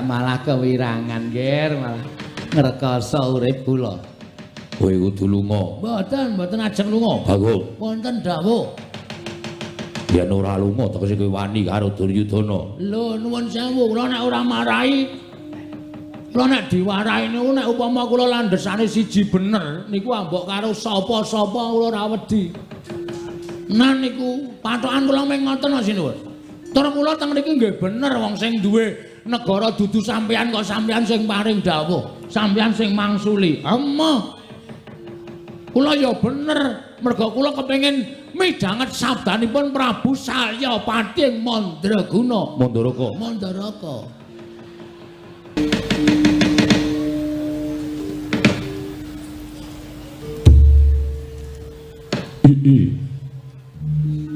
Malah kewirangan, Ger, malah ngrekoso urip kula. Kowe kudu lunga. Mboten, mboten ajeng lunga. Bagong. Wonten dawuh. Yen ora lunga tegese kowe wani karo Duryudana. Lho, nuwun sewu, kula nek ora marahi, kula nek diwarahi niku nek upama kula landhesane siji bener niku ambok karo sapa-sapa kula ora wedi. Nah niku patokan kula mung ngoten kok sinuwun. Tur kula teng mriki nggih bener wong sing duwe negara dudu sampeyan kok sampeyan sing paring dawuh, sampeyan sing mangsuli. Emoh. Kula ya bener, merga kula kepengin midhanget sabdanipun Prabu Salyapati ing Mandraguna. Mandaraka. Mandaraka.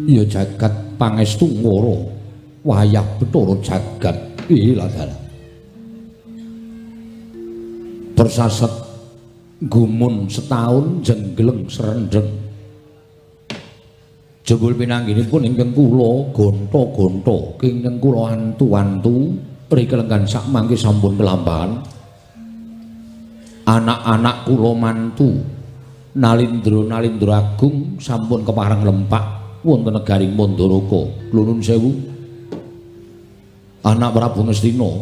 Ya jagat pangestu ngoro wayah Bathara jagat. Ilah dalah. Persaset gumun setahun jenggleng serendeng. Jebul pinangginipun ingkang kula gonta-gonta, ingkang kula antu-antu rikelenggan sak mangke sampun kelampahan. Anak-anak kula mantu Nalindra-nalindra agung sampun kepareng lempak wonten negaring Mandaraka. Kula nuwun sewu. Anak Prabu Ngastina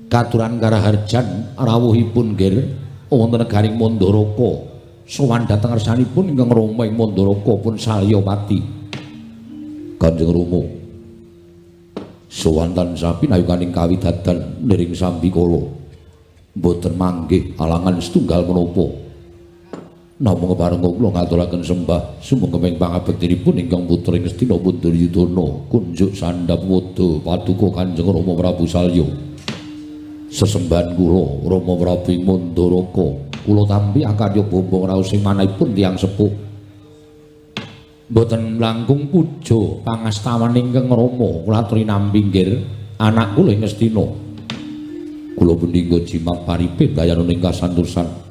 katuran karaharjan rawuhipun nggir wonten negaring Mandaraka. Sowan dhateng ngersanipun ingkang Rama ing Mandaraka pun Salyapati. Kanjeng Rama sowan tansah pinayukaning kawidadan niring sambikala. Mboten manggih alangan setunggal menapa. Namung kepareng kula ngaturaken sembah sumangga ing pangabektinipun ingkang putra Ngastina pun Duryudana kunjuk sandhap wada paduka Kanjeng Rama Prabu Salya. Sesembahan kula Rama Prabu Mandaraka kula tampi akarya bombong raos ing manahipun tiyang sepuh. Mboten langkung puja pangastawan ingkang Rama kula aturi nampi nggir anak kula ing Ngastina. Kula punika jimat paripe dayana ing kasantosan.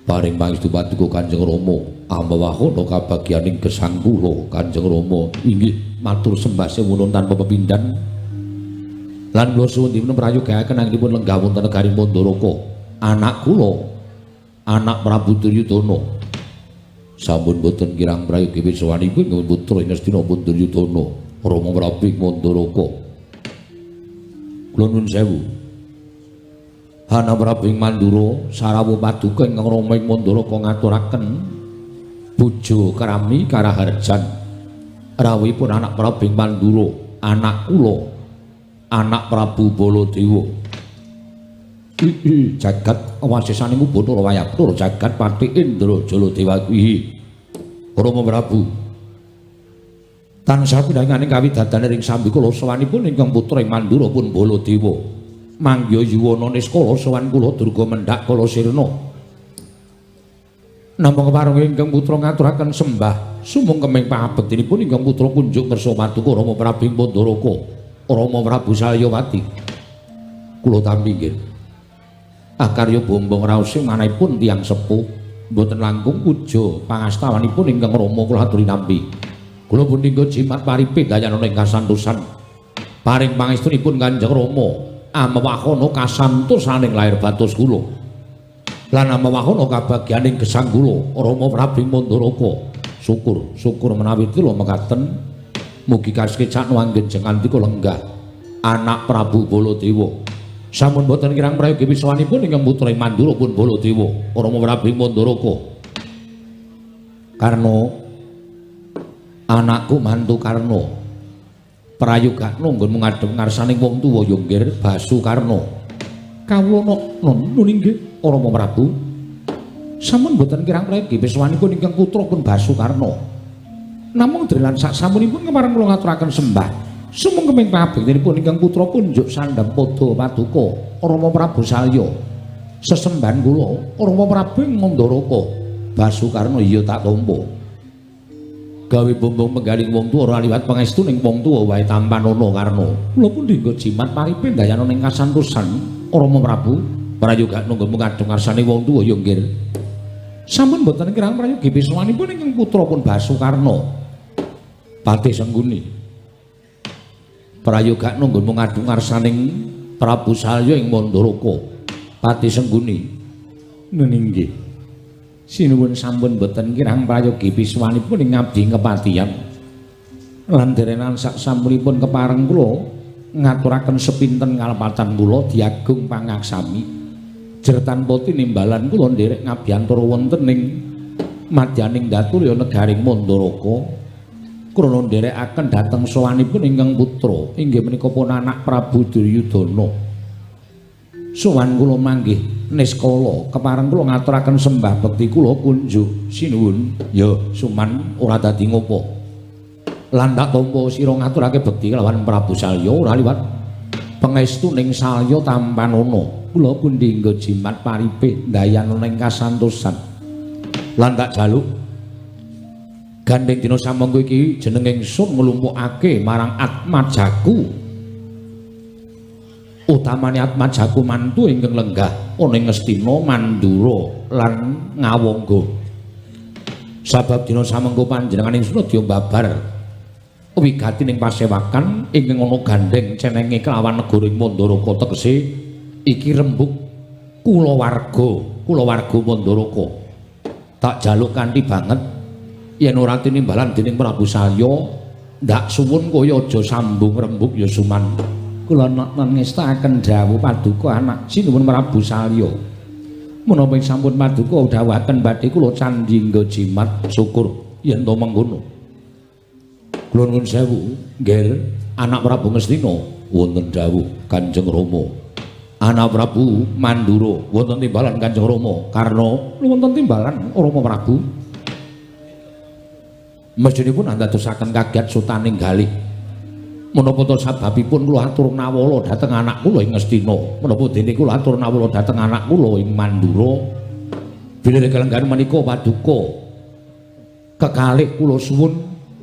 Paring pangestu paduka Kanjeng Rama amewahana kabagyaning gesang kula Kanjeng Rama inggih matur sembah sewunan tanpa pepindhan. Lan kula suwun dipun prayogaaken anggenipun lenggah wonten negaring Mandaraka. Anak kula, anak Prabu Duryudana sampun boten kirang prayogi wiswanipun putra ing Ngastina pun Duryudana Rama Prabu Mandaraka. Kula nuwun sewu. Anak Prabu Mandura sarawuh paduka ingkang Rama ing Mandaraka ngaturaken puja krami karaharjan rawuhipun anak Prabu Mandura, anak kula, anak Prabu Baladewa. Jagat wasisaning Bathara wayah Bathara jagat pati Indra Jaladewa kuwi. Rama Prabu tansah pinanganing kawidadane ring sambikala sowanipun ingkang putra ing Mandura pun Baladewa. Mangya yuwana niskala sowan kula durga mendhak kala sirna. Nampa kepareng ingkang putra ngaturaken sembah sumungkeming pangabektinipun ingkang putra kunjuk ngersa paduka Rama Prabu Mandaraka, Rama Prabu Salyapati. Kula tampi nggih. Akarya bombong raos ing manahipun tiyang sepuh mboten langkung puja pangastawanipun ingkang Rama kula aturi nampi. Kula punika jimat paripe dayana ing kasantosan. Paring pangestunipun Kanjeng Rama amewahana kasantosaning lair batos kula. Lan amewahana kabagyaning gesang kula Rama Prabu Mandaraka. Syukur, syukur menawi kula mekaten mugi kasekecakno anggen jengandika lenggah anak Prabu Baladewa. Sampun boten kirang prayogi wiswanipun ingkang putra Mandura pun Baladewa Rama Prabu Mandaraka. Karna anakku mantu Karna prayogakno nggonmu ngadhep ngarsaning wong tuwa ya nggir Basukarna. Kawula nun inggih Rama Prabu. Sampun boten kirang prayogi wiswanipun ingkang putra pun Basukarna. Namung drelan sak samunipun kemareng kula ngaturaken sembah sumungkeming pangabektinipun ingkang putra kunjuk sandhap pada paduka Rama Prabu Salya. Sesembahan kula Rama Prabu Mandaraka. Basukarna iya tak tampa. Gawe bombong penggaling wong tuwa ora liwat pangestuning wong tuwa wae tampanana Karna. Kula pundi nggo jimat paripe dayana ning kasantosan Rama Prabu prayogakno nggonmu ngadhep ngarsane wong tuwa ya nggir. Sampun boten kirang prayogi wiswanipun ingkang putra pun Basukarna. Patih Sengguni. Prayogakno nggonmu ngadhep ngarsaning Prabu Salya ing Mandaraka Pati Sengguni. Nggih. Sinuwun sampun boten kirang prayogi piswanipun ing ngabdi kepatihan. Lan derenan sak sampunipun kepareng kula ngaturaken sepinten ngalepatan kula diagung pangaksami. Jer tanpa tinimbalan kula nderek ngabiyantara wonten ing madyaning Datulya negaring Mandaraka. Krana nderekaken dhateng sowanipun ingkang putra inggih menika pun anak Prabu Duryudana. Sowan kula manggih niskala kepareng kula ngaturaken sembah bekti kula kunjuk sinuwun. Ya Suman ora dadi ngopo. Lan tak tampa sira ngaturake bekti kelawan Prabu Salya ora liwat pangestuning Salya tampanana. Kula pundi nggo jimat paripih ndayana ing kasantosan. Lan tak jaluk gandeng dina samangga iki jeneng ingsun nglumpukake marang atmajaku. Utamane atmajaku mantu ingkang lenggah ana ing Ngastina, Mandura lan Ngawangga. Sabab dina samangga panjenengan ingsun adya babar wigati ning pasewakan ingkang ana gandeng cenenge kelawan negara ing Mandaraka tegese iki rembug kulawarga, kulawarga Mandaraka. Tak jaluk kanthi banget yen ora tinimbalan dening Prabu Salya ndak suwun kaya aja sambung rembug ya Suman. Kula nangestaken dawuh paduka anak sinuwun Prabu Salya. Menapa sampun paduka dawuhaken badhe kula candhi nggo jimat syukur yen to mengkono. Kula nuwun sewu, nggih anak Prabu Ngastina wonten dawuh Kanjeng Rama. Anak Prabu Mandura wonten timbalan Kanjeng Rama. Karna wonten timbalan Rama Prabu. Mestinipun andadosaken kaget sutaning galih. Menapa to sababipun kula atur nawala dhateng anak kula ing Ngastina? Menapa dene kula atur nawala dhateng anak kula ing Mandura? Bilih kalenggahan menika paduka kekalih kula suwun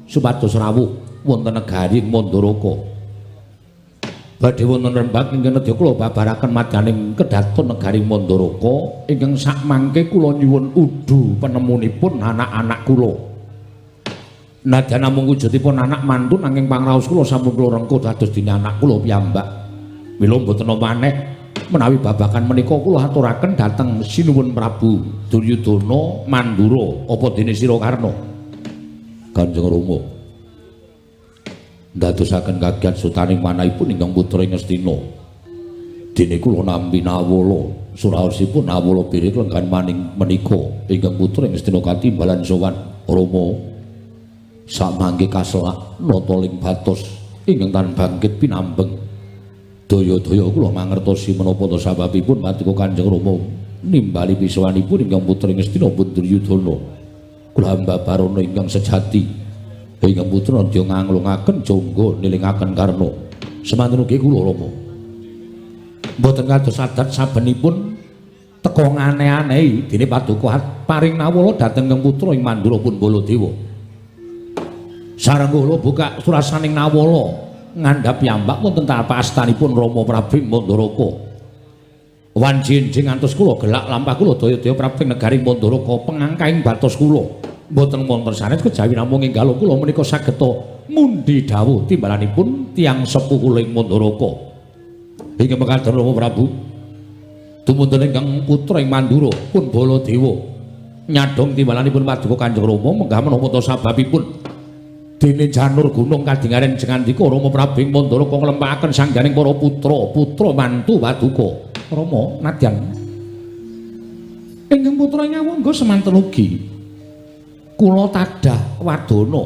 supados rawuh wonten negari Mandaraka. Badhe wonten rembag ingkang nedya kula babaraken madyaning kedaton negari Mandaraka ingkang sakmangke kula nyuwun udu penemunipun anak-anak kula. Nadyan namung wujudipun anak mantu nanging pangraos kula sampun kula rengkuh dados dene anak kula piyambak. Mila mboten maneh menawi babagan menika kula aturaken dhateng sinuwun Prabu Duryudana Mandura apa dene sira Karna. Kanjeng Rama ndadosaken kagiat sutaning manahipun ingkang putra ing Ngastina. Dene kula nampi nawala suraosipun nawala birik lenggan maning menika ingkang putra ing Ngastina katimbalan sowan Rama. Samangke kaselak nata ling batos ingkang tan bangkit pinambeng. Daya-daya kula mangertosi menapa ta sababipun paduka Kanjeng Rama nimbali pisuwanipun ingkang putra ing Ngastina pun Duryudana. Kula hamba barana ingkang sejati ingkang putra nedya nganglungaken jangga nilingaken Karna. Semanten ugi kula Rama. Mboten kados adat sabenipun teka ngane-anehi dene paduka paring nawala dhateng ingkang putra ing Mandura pun Baladewa. Sareng kula buka surasaning nawala ngandhap piyambak wonten tapak astanipun Rama Prabu Mandaraka. Wanci enjing ngantos kula gelak lampah kula daya-daya Prabu negari Mandaraka pengangkaing batos kula. Mboten wonten sanes kejawi namung enggal kula menika sageta mundi dawuh timbalanipun tiyang sepuh kula ing Mandaraka. Inggih mekaten Rama Prabu. Tumunten ingkang putra ing Mandura pun Baladewa nyadhong timbalanipun paduka Kanjeng Rama menggah menapa ta sababipun dene janur gunung kadingaren jengandika Rama Prabu ing Mandaraka nglempakaken sangganing para putra, putra mantu paduka. Rama nadyan ingkang putra Ngawangga semanten ugi kula tadah wadana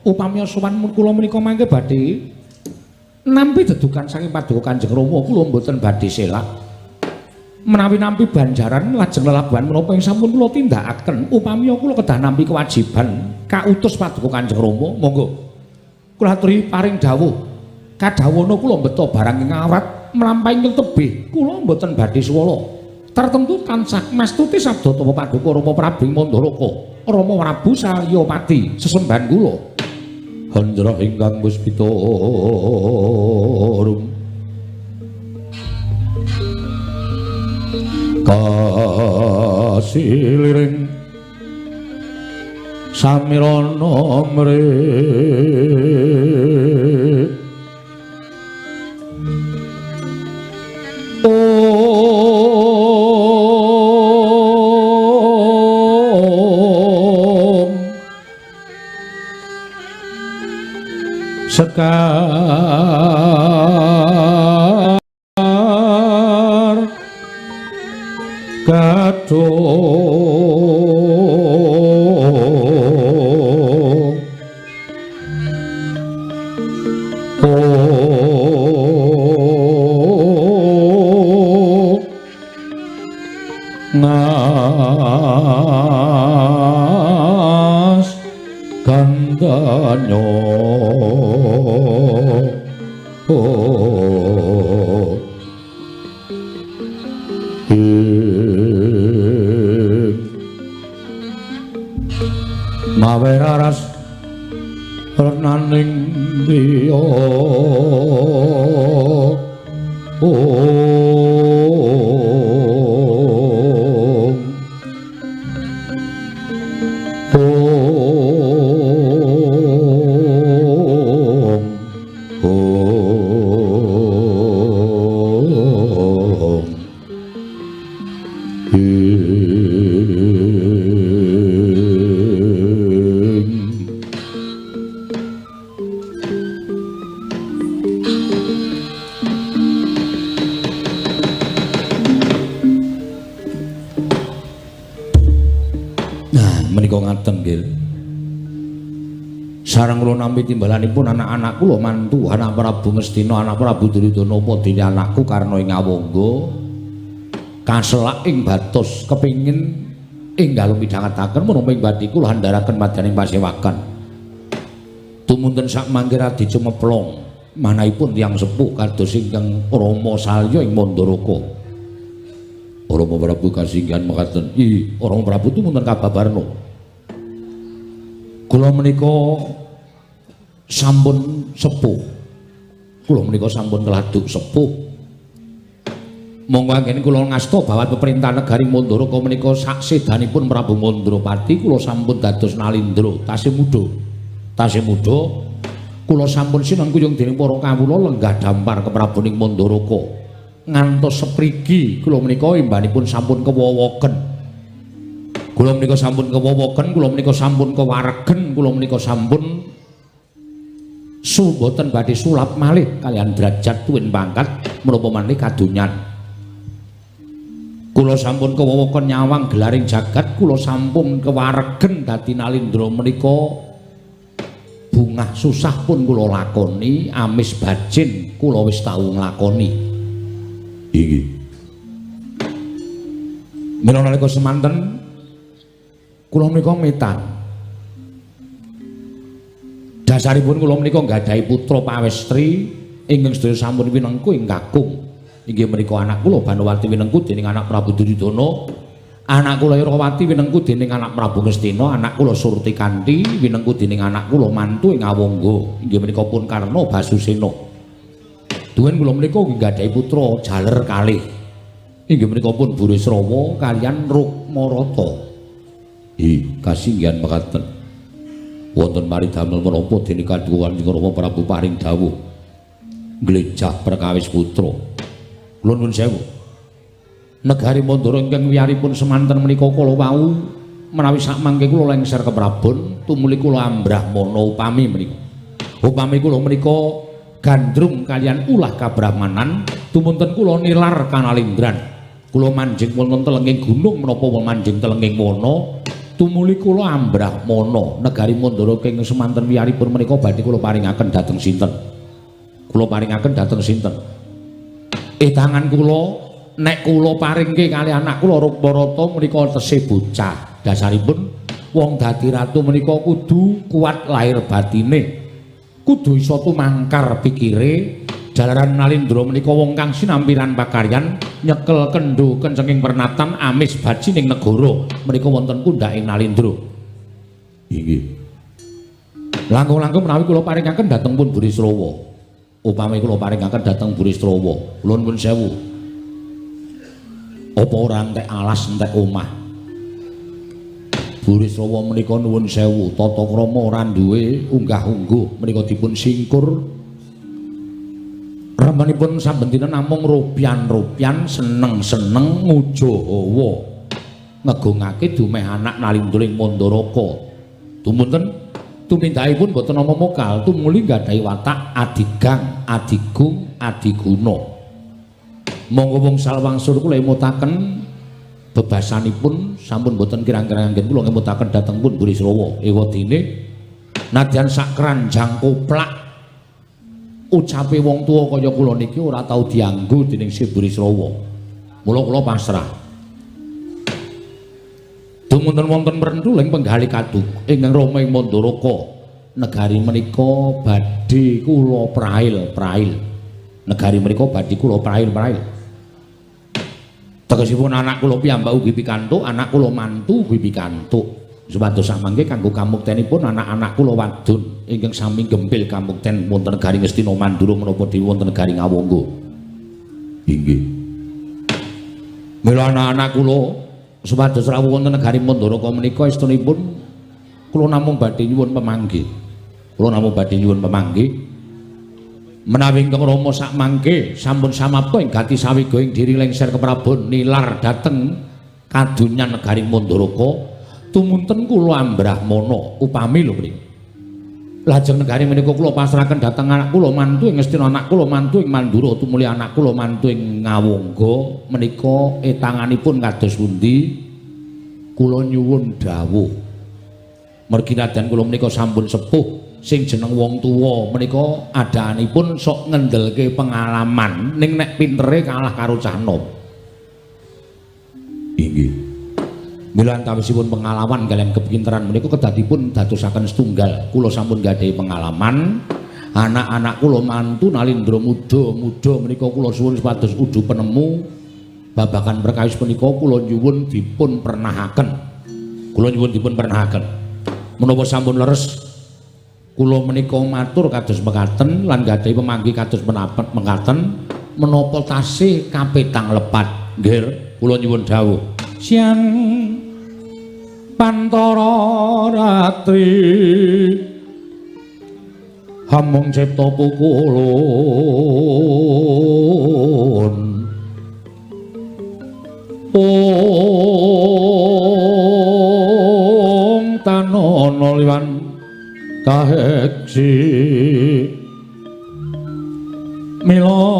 upami sowan kula menika mangke badhe nampi dedukan saking paduka Kanjeng Rama kula mboten badhe selak. Menawi nampi banjaran lajeng lelabuhan menapa ing sampun kula tindakaken upami kula kedah nampi kewajiban kautus paduka Kanjeng Rama monggo kula aturi paring dawuh kadhawana kula mbeta barang ing awrat mlampahi ing tebih kula mboten badhe suwala tertentu tansah mastuti sabda tama paduka Rama Prabu Mandaraka Rama Prabu Salyapati sesembahan kula Handra ingkang puspita arum kasiliring samirana mrih Sekar Gadung Nas gandanyo mawe raras renaning diya Sareng kula nampi timbalanipun anak-anak kula mantu anak Prabu Ngastina anak Prabu Duryudana apa dene anakku Karna ing Awangga kaselak ing batos kepingin enggal midhangetaken menapa ing bathi kula andharaken madyaning pasewakan tumunten sak mangke radi cumeplong manahipun tiyang sepuh kados ingkang Rama Salya ing Mandaraka. Rama Prabu kasinggihan mekaten. Ih, Rama Prabu tumunten kababarna. Kula menika sampun sepuh. Kula menika sampun keladuk sepuh. Monggo anggene kula ngasta bawat peperintahan negari Mandaraka menika saksedanipun Prabu Mandrapati kula sampun dados nalindra tasih muda. Tasih muda kula sampun sinengkuyung dening para kawula lenggah dampar ke Prabu ing Mandaraka. Ngantos seprigi kula menika imbanipun sampun kewowoken. Kula menika sampun kewowoken, kula menika sampun kewaregen, kula menika sampun mboten badhe sulap malih kaliyan derajat tuwin pangkat menapa malih kadonyan. Kula sampun kewowoken nyawang gelaring jagat, kula sampun kewaregen dadi nalindra menika bungah susah pun kula lakoni, amis bajin kula wis tau nglakoni. Inggih. Mila nalika semanten kula menika metan. Dasaripun kula menika nggadahi putra pawestri ingkang sedaya sampun winengku ing kakung. Inggih menika anak kula Banowati winengku dening anak Prabu Duryudana, anak kula Irawati winengku dening anak Prabu Ngastina, anak kula Surtikanti winengku dening anak kula mantu ing Awangga. Inggih menika pun Karna Basusena. Duwen kula menika nggadahi putra jaler kalih. Inggih menika pun Burisrawa kaliyan Rukmarata. Ih, kasinggihan mekaten. Wonten mari damel menapa dene kadhuwan Rama Prabu paring dawuh nglejah perkawis putra. Kula nuwun sewu. Negari Mandara ingkang wiyaripun semanten menika kala wau menawi sakmangke kula lengser keprabon tumuli kula ambrahmana upami menika. Upami kula menika gandrung kaliyan ulah kabrahmanan tumunten kula nilar kanalindran. Kula manjing wonten telenging gunung menapa manjing telenging wana tumuli kula ambrahmana. Negari Mandara keng semanten wiyaripun menika badhe kula paringaken dhateng sinten? Kula paringaken dhateng sinten? Tangan kula nek kula paringke kali anak kula Rukmarata menika tesih bocah. Dasaripun wong dadi ratu menika kudu kuat lahir batine, kudu iso tumangkar pikire. Jalaran nalindra menika wong kang sinampiran pakaryan nyekel kendho kencenging pernatan amis bajining negara menika wonten pundhaking nalindra. Inggih. Langkung-langkung menawi kula paringaken dhateng pun Burisrawa. Upami kula paringaken dhateng Burisrawa, kula nuwun sewu. Apa ora entek alas entek omah? Burisrawa menika nuwun sewu, tata krama ora duwe unggah-ungguh menika dipun singkur. Remenipun saben dinten namung rupian-rupian seneng-seneng ngujo hawa ngegungake dumeh anak nalindra ing Mandaraka. Tumunten Tumindakipun boten nama mokal, tumuli nggadahi watak adigang, adigung, adiguna. Monggo wong wangsul kula emutaken bebasanipun sampun boten kirang-kirang anggen kula ngemutaken dhateng pun Burisrawa. Ewadene nadyan sak keranjang koplak ucape wong tuwa kaya kula niki ora tau dianggo dening Si Burisrawa. Mula kula pasrah. Dumunten wonten mrentuling penggalih kaduk ingkang Rama ing Mandaraka. Negari menika badhe kula prail-prail. Negari menika badhe kula prail-prail. Tegesipun anak kula piyambak ugi pikantuk, anak kula mantu ugi pikantuk. Supados samangke kanggo kamuktenipun anak-anak kula wadon ingkang sami gempil kamukten wonten negari Ngastina Mandura menapa dhewe wonten negari Ngawangga. Inggih. Mila anak-anak kula supados rawuh wonten negari Mandaraka menika estunipun kula namung badhe nyuwun pemanggih. Kula namung badhe nyuwun pemanggih. Menawi ingkang Rama sakmangke sampun samapta ing gati sawiga ing diri lengser keprabon nilar dhateng kadunyan negari Mandaraka, tumunten kula ambrahmana upami lho mriki. Lajeng negari menika kula pasrahaken dhateng anak kula mantu ing Ngastina, anak kula mantu ing Mandura, tumuli anak kula mantu ing Ngawangga menika etanganipun kados pundi? Kula nyuwun dawuh. Mergi nadyan kula menika sampun sepuh, sing jeneng wong tuwa menika adaanipun sok ngendelke pengalaman, ning nek pintere kalah karo cah nom. Inggih. Mila antawisipun pengalaman kaliyan kepinteran menika kedadipun dadosaken setunggal. Kula sampun gadhahi pengalaman, anak-anak kula mantu nalindra muda-muda menika kula suwun supados udu penemu babagan perkawis menika kula nyuwun dipun pernahaken. Kula nyuwun dipun pernahaken. Menapa sampun leres kula menika matur kados mekaten lan gadhahi pemanggih kados mekaten menapa tasih kapetang lepat. Nggih, kula nyuwun dawuh. Siang pantara ratri hamung cipta pukulun ong tanono liwan kaheksi mila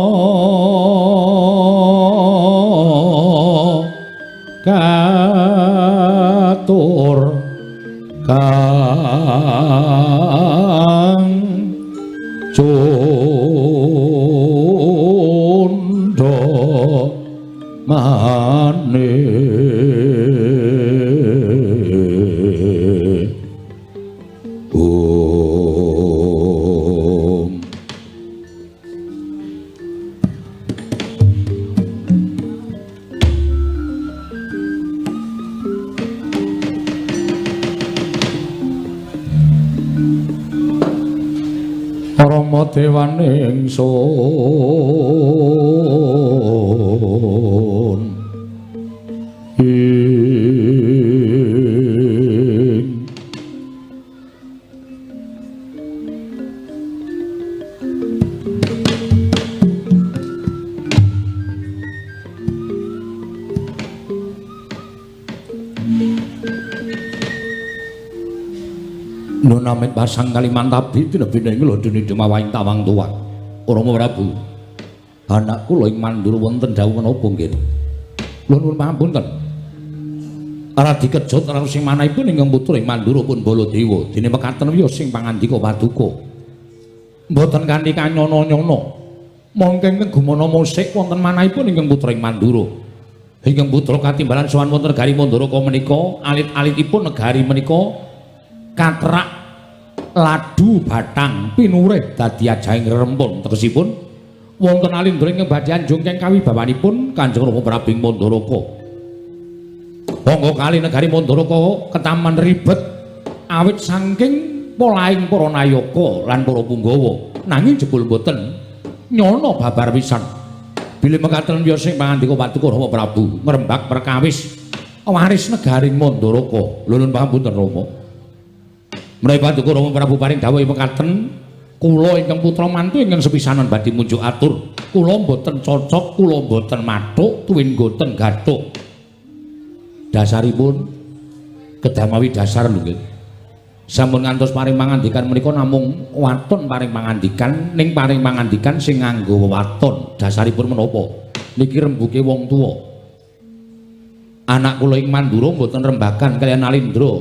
katur kang cundha mane. Om. Rama dewaning sun ing Nunamit pasang Kalimantabi tinebine ing lodene demawahing tawang tuwa. Rama Prabu, anak kula ing Mandura wonten dawuh menapa nggih? Kula nuwun pangapunten. Radi kejut karo sing manahipun ingkang putra ing Mandura pun Baladewa. Dene mekaten wiya sing pangandika paduka. Mboten kanthi kanyono-nyono. Mongke ingkang gumana musik wonten manahipun ingkang putra ing Mandura. Ingkang putra katimbalan sowan wonten negari Mandaraka menika, alit-alitipun negari menika katrak ladu batang pinurih dadi ajahing rerempun. Tegesipun wonten alindra ingkang badhe anjung keng kawibawanipun Kanjeng Rama Prabu ing Mandaraka. Monggo kali negari Mandaraka ketaman ribet awit saking polahing para nayaka lan para punggawa, nanging jebul boten nyono babar pisan. Bilih mekaten wiya sing pangandika paduka Rama Prabu ngrembak perkawis waris negari Mandaraka. Lho nuwun pangapunten Rama. Menawi paduka Rama Prabu paring dawuh mekaten, kula ingkang putra mantu ingkang sepisanan badhe munjuk atur. Kula mboten cocok, kula mboten mathuk, tuwin mboten gathuk. Dasaripun kedamawi dasar lho nggih. Sampun ngantos paring pangandikan menika namung waton paring pangandikan, ning paring pangandikan sing nganggo waton. Dasaripun menapa? Niki rembuke wong tuwa. Anak kula ing Mandura mboten rembagan kaliyan Nalindra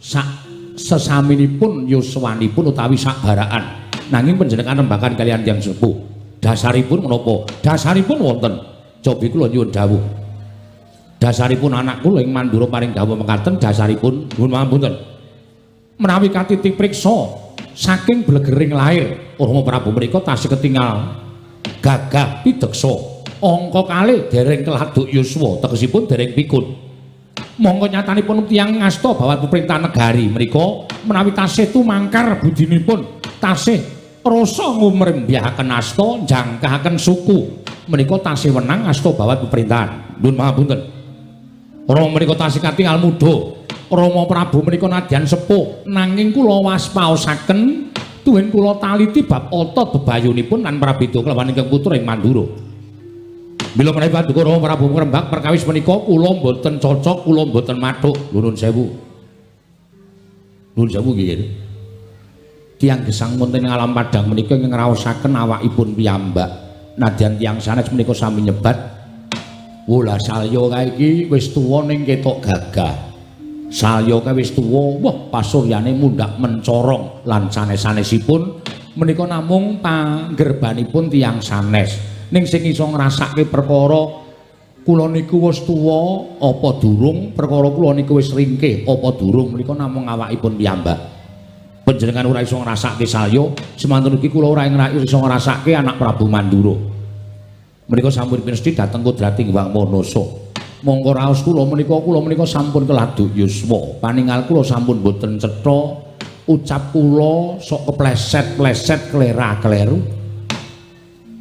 sak sesaminipun yuswanipun utawi sak baraan. Nanging panjenengan rembagan kaliyan tiyang sepuh. Dasaripun menapa? Dasaripun wonten. Cobi kula nyuwun dawuh. Dasaripun anak kula ing Mandura paring dawuh mekaten dasaripun nyuwun pangapunten. Menawi katiti priksa saking blegering lair Rama Prabu menika tasih ketingal gagah pideksa angka kalih dereng keladuk yuswa tegesipun dereng pikun. Mongko nyatanipun tiyang ngasta bawat peperintahan negari menika menawi tasih tumangkar budinipun tasih rasa ngumrembyahaken asta njangkahaken suku menika tasih wenang asta bawat peperintahan. Nyuwun pangapunten. Rama menika tasih katingal muda. Rama Prabu menika nadyan sepuh nanging kula waspaosaken tuwin kula taliti bab otot bebayunipun lan prabeda kelawan ingkang putra ing Mandura. Mila menawi paduka Rama Prabu ngrembak perkawis menika kula mboten cocok, kula mboten mathuk. Nuwun sewu. Nuwun sewu nggih. Tiyang gesang wonten ing alam padhang menika ingkang ngraosaken awakipun piyambak. Nadyan tiyang sanes menika sami nyebat, "Wola Salya kae iki wis tuwa ning ketok gagah." Salya kae wis tuwa, wah pasuryane mundhak mencorong lan sanes-sanesipun menika namung panggerbanipun tiyang sanes. Ning sing iso ngrasake perkara kula niku wis tuwa apa durung, perkara kula niku wis ringkih apa durung menika namung awakipun piyambak. Panjenengan ora iso ngrasake Salya, semanten ugi kula ora iso ngrasake anak Prabu Mandura. Menika sampun pinesti dhateng kodrating Hyang Manasa. Mongko raos kula menika sampun keladuk yuswa. Paningal kula sampun boten cetha, ucap kula sok kepleset-pleset klera-kleru.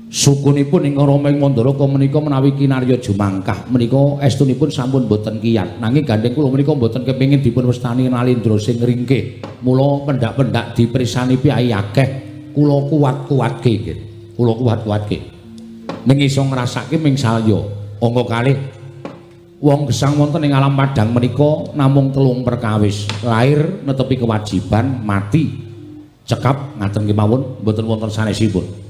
Sukunipun ing Rama ing Mandaraka menika menawi kinarya jumangkah menika estunipun sampun boten kiyat. Nanging gandheng kula menika boten kepengin dipun wastani Nalindra sing ringkih. Mula pendak-pendak dipersani piyai akeh kula kuat-kuatke nggih. Kula kuat-kuatke. Ning iso ngrasake ming Salya. Angka kalih wong gesang wonten ing alam padhang menika namung telung perkawis: lair, netepi kewajiban, mati. Cekap ngaten kemawon mboten wonten sanesipun.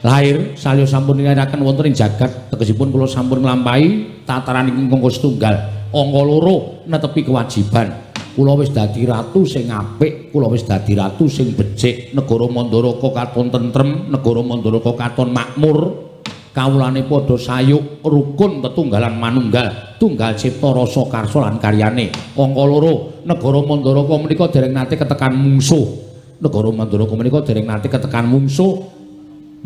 Lahir Salya sampun nilaraken wonten ing jagat, tegesipun kula sampun nglampahi tataran ingkang setunggal. Angka loro netepi kewajiban. Kula wis dadi ratu sing apik, kula wis dadi ratu sing becik. Negara Mandaraka katon tentrem, negara Mandaraka katon makmur. Kawulane padha sayuk rukun tetunggalan manunggal, tunggal cipta rasa karsa lan karyane. Angka loro negara Mandaraka menika dereng nate ketekan mungsuh. Negara Mandaraka menika dereng nate ketekan mungsuh.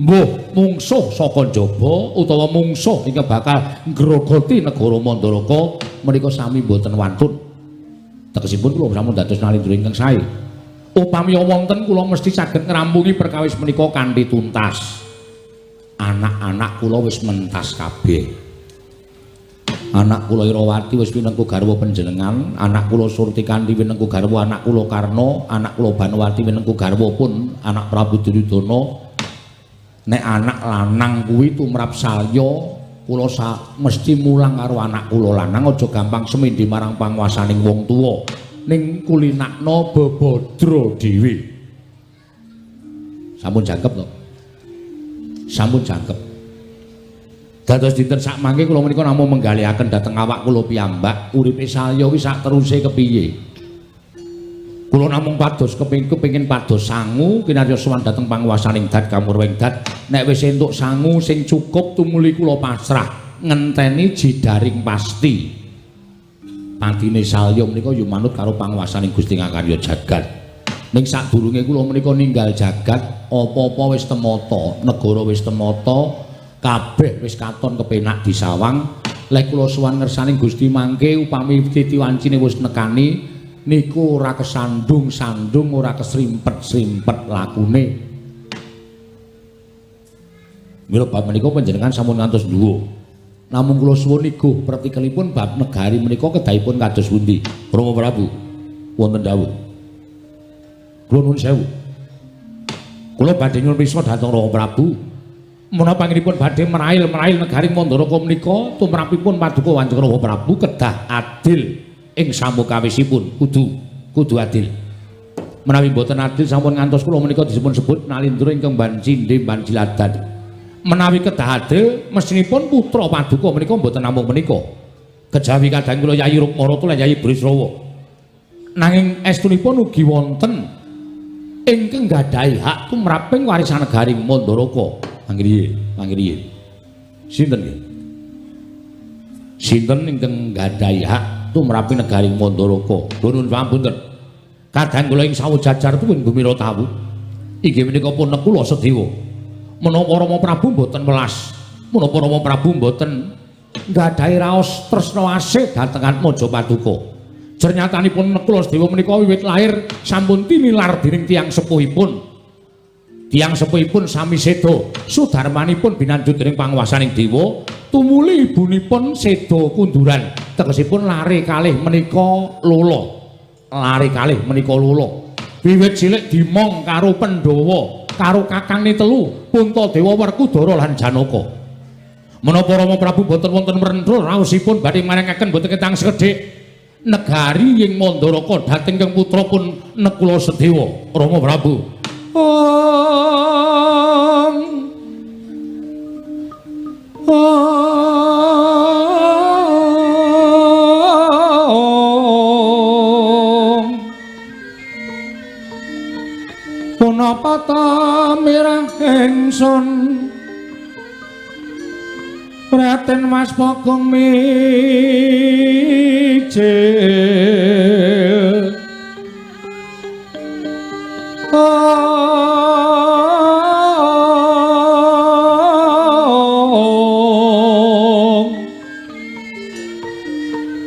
Mbuh mungsuh saka njaba utawa mungsuh ingkang bakal ngrogoti negara Mandaraka menika sami mboten wantun. Tegesipun kula sampun dados Nalindra ingkang sae. Upami wonten kula mesti saged ngrampungi perkawis menika kanthi tuntas. Anak-anak kula wis mentas kabeh. Anak kula Irawati wis pinengku garwa panjenengan, anak kula Surtikanti pinengku garwa anak kula Karna, anak kula Banowati pinengku garwa pun anak Prabu Duryudana. Nek anak lanang kuwi tumrap Salya, kula mesti mulang karo anak kula lanang aja gampang semindhi marang panguwasaning wong tuwa. Ning kulinakno bebadra dhewe. Sampun jangkep to? Sampun jangkep. Dados dinten sakmangke kula menika namung menggalihaken dhateng awak kula piyambak, uripe Salya kuwi sak teruse kepiye. Kula namung pados kepengin pados sangu kinarya sowan dhateng panguwasaning dat kamurwing dat. Nek wis entuk sangu sing cukup tumuli kula pasrah ngenteni jidaring pasti. Patine Salya menika ya manut karo panguwasaning Gusti Ngakarya jagat. Ning sadurunge kula menika ninggal jagat, apa-apa wis temata, negara wis temata, kabeh wis katon kepenak disawang. Lek kula sowan ngersaning Gusti mangke upami titi wancine wis nekani niku ora kesandung-sandung, ora kesrimpet-srimpet lakune. Mila bab menika panjenengan sampun ngantos dhuwur. Namung kula suwun niku pretikelipun bab negari menika kedahipun kados pundi? Rama Prabu wonten dawuh. Kula nuwun sewu. Kula badhe nyuwun pirsa dhateng Rama Prabu. Menapa panjenenganipun badhe merail-merail negari Mandaraka menika tumrapipun paduka Kanjeng Rama Prabu kedah adil ing samukawisipun, kudu adil. Menawi mboten adil sampun ngantos kula menika dipun sebut Nalindra ingkang bancindhe banciladan. Menawi kedah adil mestinipun putra paduka menika mboten namung menika. Kejawi kadang kula Yayi Rukmarata lan Yayi Brisrawa. Nanging estunipun ugi wonten ingkang gadhahi hak tumraping warisan negari Mandaraka. Mangkriye, mangkriye. Sinten nggih? Sinten ingkang gadhahi hak tumraping negari Mandaraka? Nuwun pangapunten. Kadang kula ing sawujajar tuwin bumi Ratawu. Inggih menika pun kula Sedewa. Menapa Rama Prabu mboten welas? Menapa Rama Prabu mboten nggadahi raos tresna asih dhateng Atmaja Paduka? Jernyatanipun kula Sedewa menika wiwit lahir sampun tinilar dening tiyang sepuhipun. Tiyang sepuhipun sami seda, sudarmanipun binanjut dening panguwasaning dewa, tumuli ibunipun seda kunduran. Tegesipun lare kalih menika lolo. Lare kalih menika lolo. Wiwit cilik dimong karo Pandhawa, karo kakangne telu, Puntadewa, Werkudara lan Janaka. Menapa Rama Prabu boten wonten mrenthul raosipun badhe marengaken boten ketang sekedhik negari ing Mandaraka dhateng kang putra pun Nekula Sedewa. Rama Prabu. Om. Om. Punapa ta mireng ingsun Raden Mas Bagong mijil. Om.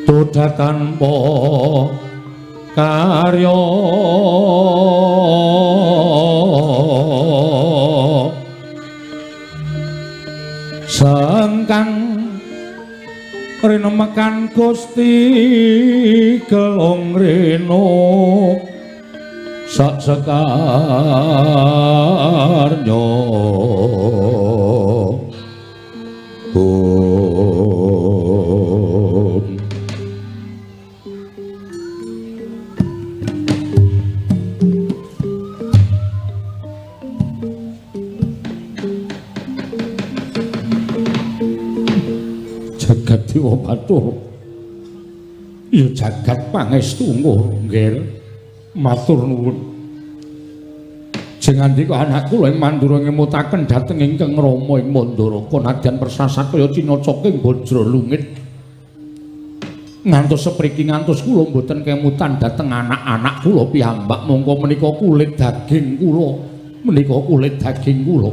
Duda tanpa karya sengkang rinemekan Gusti Gelong Reno sak sekarnya. Om. Jagat Dewa Bathara ya jagat pangestu nggih matur nuwun. Jengandika anak kula ing Mandura ngemutaken dhateng ingkang Rama ing Mandaraka nadyan persasat kaya cinacaking bajra lungit. Ngantos sepriki ngantos kula mboten kemutan dhateng anak-anak kula piyambak mongko menika kulit daging kula, menika kulit daging kula.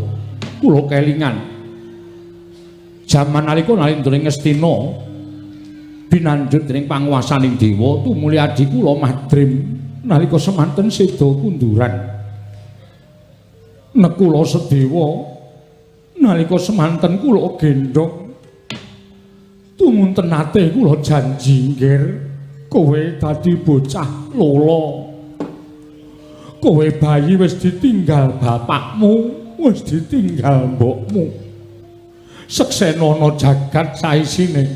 Kula kelingan jaman nalika Nalindra Ngastina binanjut dening panguwasaning dewa tumuli adi kula Madrim nalika semanten seda kunduran. Nekula Sedewa nalika semanten kula gendhong tumunten nate kula janji nggir kowe dadi bocah lolo. Kowe bayi wis ditinggal bapakmu, wis ditinggal mbokmu. Seksenono jagat saisine.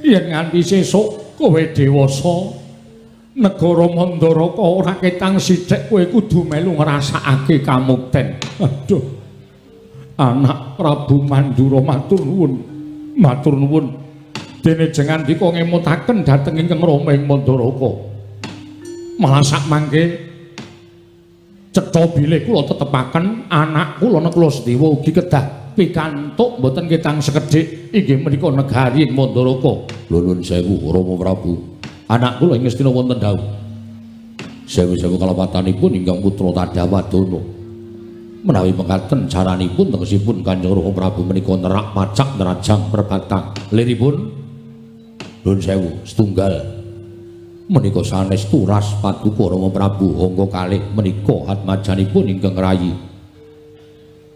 Yen nganti sesuk kowe dewasa, negara Mandaraka ora ketang sithik kowe kudu melu ngrasakake kamukten. Aduh. Anak Prabu Mandura matur nuwun. Matur nuwun. Dene jengandika ngemutaken dhateng ingkang Rama ing Mandaraka. Malah sak mangke cetha bilih kula tetepaken anak kula Nekula Sedewa ugi kedah pikantuk mboten ketang sekedhik inggih menika negari ing Mandaraka. Lho nuwun sewu Rama Prabu. Anak kula ing Ngastina wonten dawuh. Sewu-sewu kalepatanipun ingkang putra Tadawadana. Menawi mekaten caranipun tegesipun Kanjeng Rama Prabu menika nerak pacak nerajang perbatang. Liripun nuwun sewu setunggal menika sanes turas paduka Rama Prabu angka kalih menika atmajanipun ingkang rayi.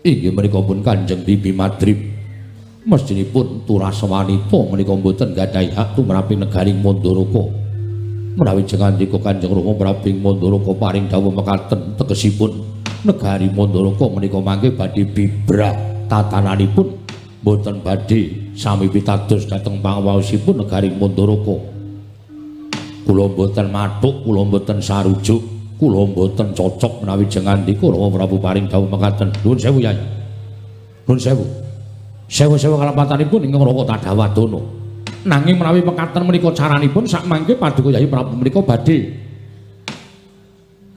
Inggih menika pun Kanjeng Bibi Madrim. Mestinipun turas wanita menika mboten gadhahi hak tumraping negari Mandaraka. Menawi jengandika Kanjeng Rama Prabu ing Mandaraka paring dawuh mekaten tegesipun negari Mandaraka menika mangke badhe bibra tatananipun mboten badhe sami pitados dhateng panguwaosipun negari Mandaraka. Kula mboten mathuk, kula mboten sarujuk. Kula mboten cocok menawi jengandika Rama Prabu paring dawuh mekaten. Nuwun sewu Yai. Nuwun sewu. Sewu-sewu kalepatanipun ingkang Raka Tadawadana. Nanging menawi mekaten menika caranipun sakmangke paduka Yai Prabu menika badhe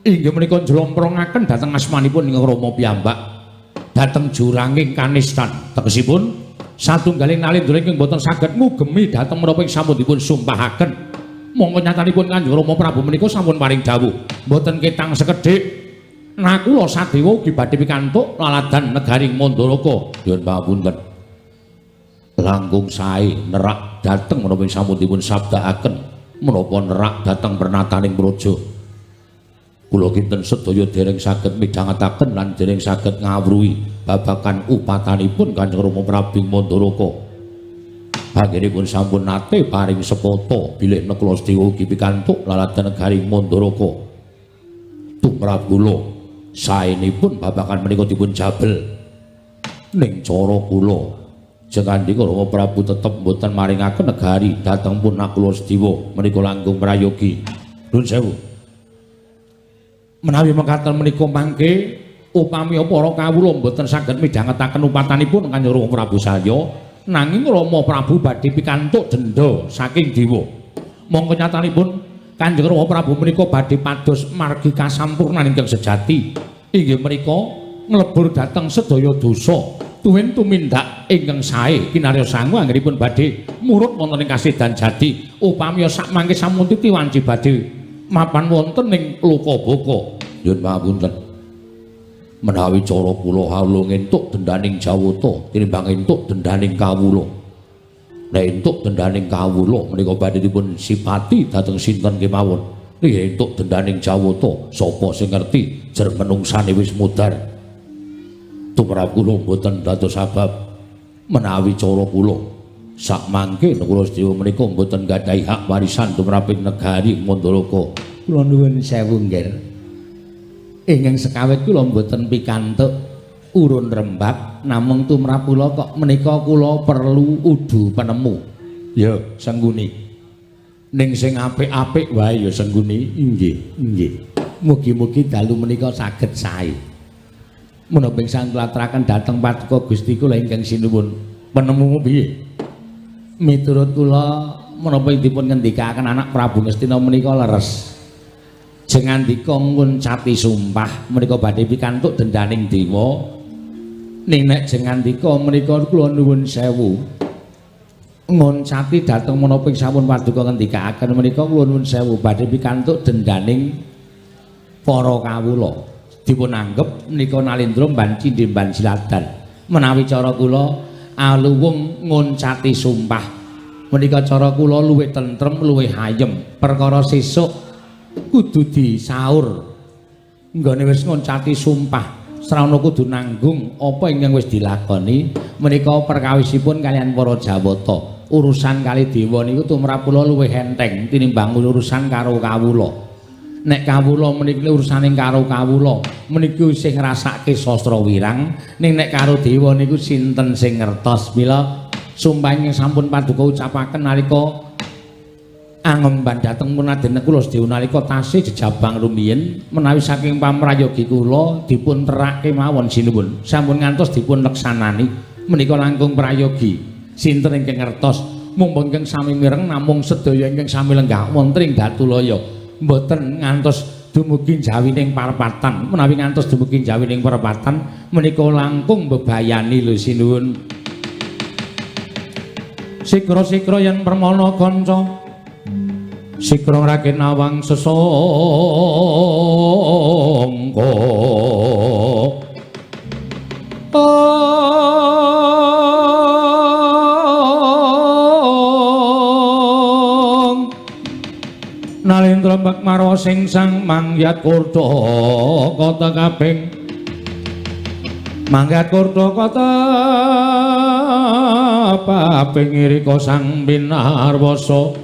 inggih menika njlomprongaken dhateng asmanipun ingkang Rama piyambak dhateng juranging kanistan. Tegesipun satunggaling nalindra ingkang boten saged ngugemi dhateng menapa ing sampun dipun sumpahaken. Monggo nyatanipun Kanjeng Rama Prabu menika sampun paring dawuh mboten ketang sekedhik Nakula Sadewa ugi badhe pikantuk laladan negaring Mandaraka. Nyuwun pangapunten. Langkung sae nerak dhateng menapa ing sampun dipun sabdakaken menapa nerak dhateng pernataning praja. Kula kinten sedaya dereng saged midhangetaken lan dereng saged ngawruhi babagan upatanipun Kanjeng Rama Prabu Mandaraka. Anggenipun sampun nate paring sepata bilih Nakula Sadewa ugi pikantuk laladan negaring Mandaraka. Tumrap kula saenipun babagan menika dipun jabel. Ning cara kula jengandika Rama Prabu tetep mboten maringaken negari dhateng pun Nakula Sadewa menika langkung prayogi. Nuwun sewu. Menawi mekaten menika mangke upami para kawula mboten saged midhangetaken upatanipun Kanjeng Rama Prabu Salya, nanging Rama Prabu badhe pikantuk denda saking dewa. Mongko nyatanipun Kanjeng Rama Prabu menika badhe pados margi kasampurnan ingkang sejati. Inggih menika nglebur dhateng sedaya dosa tuwin tumindak ingkang sae kinarya sangu anggenipun badhe murut wonten ing kasidan jati. Upami sakmangke sampun titi wanci badhe mapan wonten ing Lokabaka. Nyuwun pangapunten. Menawi cara kula hawula entuk dendaning Jawata tinimbang entuk dendaning kawula. Nek entuk dendaning kawula menika badhe dipun sipati dhateng sinten kemawon. Nek entuk dendaning Jawata sapa sing ngerti jer menungsane wis mudhar. Tumrap kula mboten dados sabab menawi cara kula sakmangke Nakula Sadewa menika mboten gadhahi hak warisan tumraping negari Mandaraka. Kula nuwun sewu nggih. Ingkang sekawit kula mboten pikantuk urun rembab, namung tumrap kula kok menika kula perlu udu penemu. Ya, Sengguni. Ning sing apik-apik wae ya Sengguni. Inggih, inggih. Mugi-mugi dalu menika saged sae. Menapa ingkang kula aturaken dhateng paduka Gusti kula ingkang sinuwun. Penemumu piye? Miturut kula menapa dipun ngendikaaken anak Prabu Ngastina menika leres. Jengandika nguncati sumpah menika badhe pikantuk dendaning dewa. Ning nek jengandika menika kula nuwun sewu nguncati dhateng menapa ing sampun paduka ngendikaaken menika kula nuwun sewu badhe pikantuk dendaning para kawula. Dipun anggep menika nalindra mban cindhe mban siladan. Menawi cara kula aluwung nguncati sumpah menika cara kula luwih tentrem luwih ayem. Perkara sesuk kudu disaur nggone wis nguncati sumpah srana kudu nanggung apa ingkang wis dilakoni menika perkawisipun kalian para Jawata. Urusan kali dewa niku tumrap kula luwih enteng tinimbang urusan karo kawula. Nek kawula menika urusane karo kawula menika sing ngrasake sastra wirang, ning nek karo dewa niku sinten sing ngertos. Mila sumpah ingkang sampun paduka ucapaken nalika angemban dhateng Raden Nakula Sadewa nalika tasih jejabang rumiyin menawi saking pamrayogi kula dipun terake mawon sinuwun sampun ngantos dipun leksanani menika langkung prayogi. Sinten ingkang ngertos mumpung ingkang sami mireng namung sedaya ingkang sami lenggah wonten ing Datulaya mboten ngantos dumugi jawining parepatan. Menawi ngantos dumugi jawining parepatan menika langkung bebayani lho sinuwun. Sikra-sikra yen permana kanca sikra raken awang sesangka Nalendra Mbak sing sang mangyat kurta kota kaping mangyat kurta kota paping irika sang binarwasa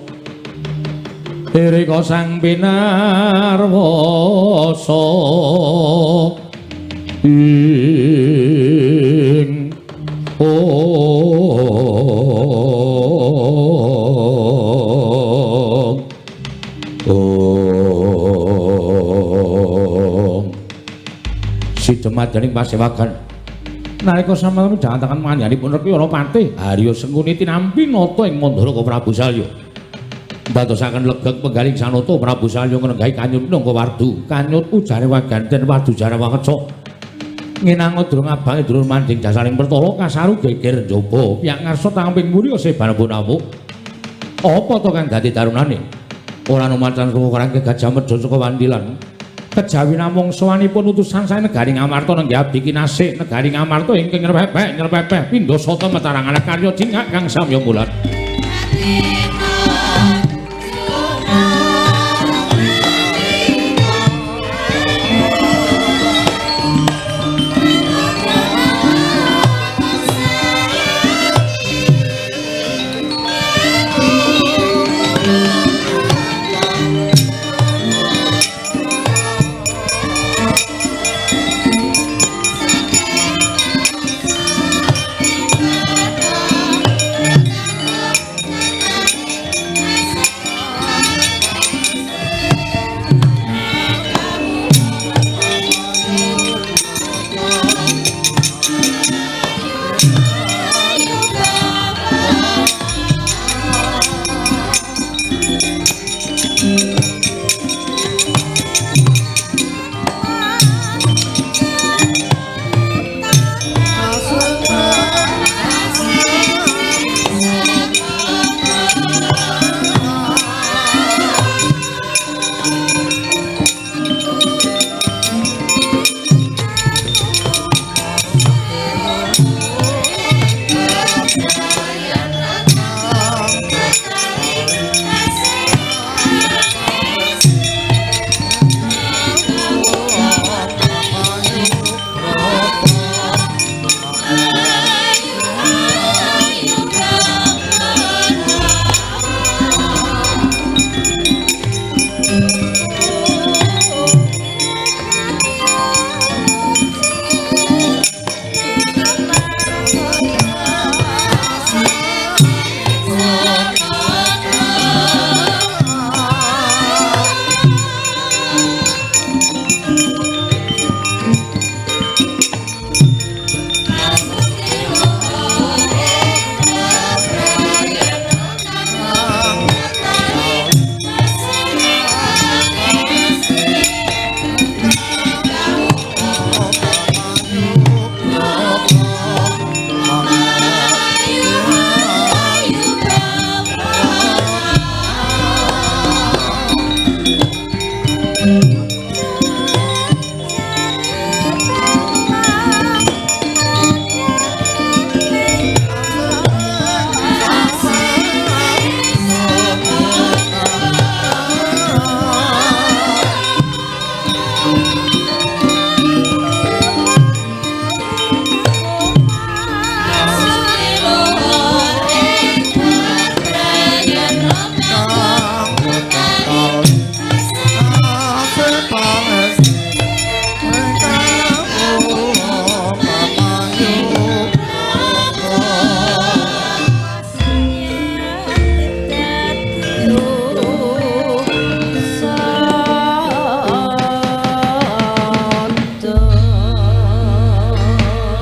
irika sang binarwasa ing ong ong. Dumadyaning pasewagan. Nalika sampeyan jangan manyanipun Rekayana Patih Harya Sengkuni tinampi nata ing Mandara Prabu Salya. Ndadosaken legeg penggaling sanata Prabu Salya ngrenggahi kanyut minangka wardu. Kanyut ujare waganten wardu jarawa kecok. Ngenanga durung abange durung manding jasaning pertala kasaru geger njaba. Piyak ngarsa tamping mulya sebanapun amuk. Apa to kang dadi darunane? Ora numacan saka karang Gajah Mada saka Wandilan. Kejawi namung sowanipun utusan sae negari Ngamarta nenggih abdi kinasih negari Ngamarta ingkang nyrepepeh nyrepepeh pindha sata metarangan karya cingak kang samya mulat.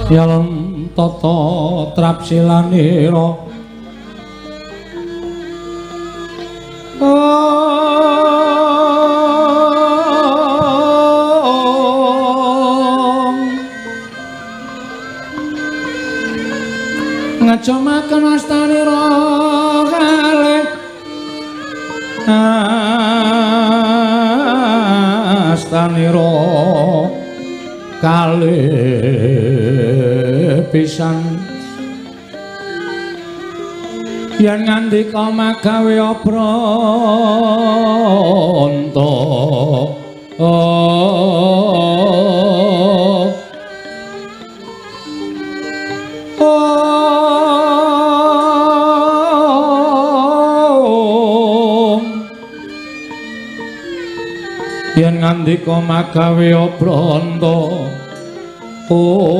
Yalon tata trapsilanira ngejamaken astanira kalih astanira kalih pisan yen ngandika magawe obranta yen ngandika magawe obranta om.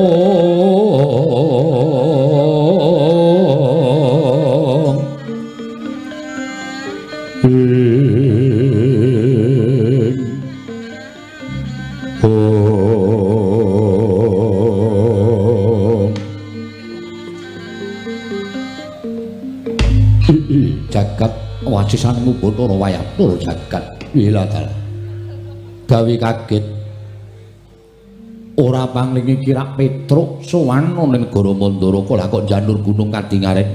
Jagat wacisan ngumpul wayah tur jagat. Wila dalah. Gawe kaget. Ora panglingi kirak Petruk sowan ning negara Mandaraka lah kok janur gunung kadingaren.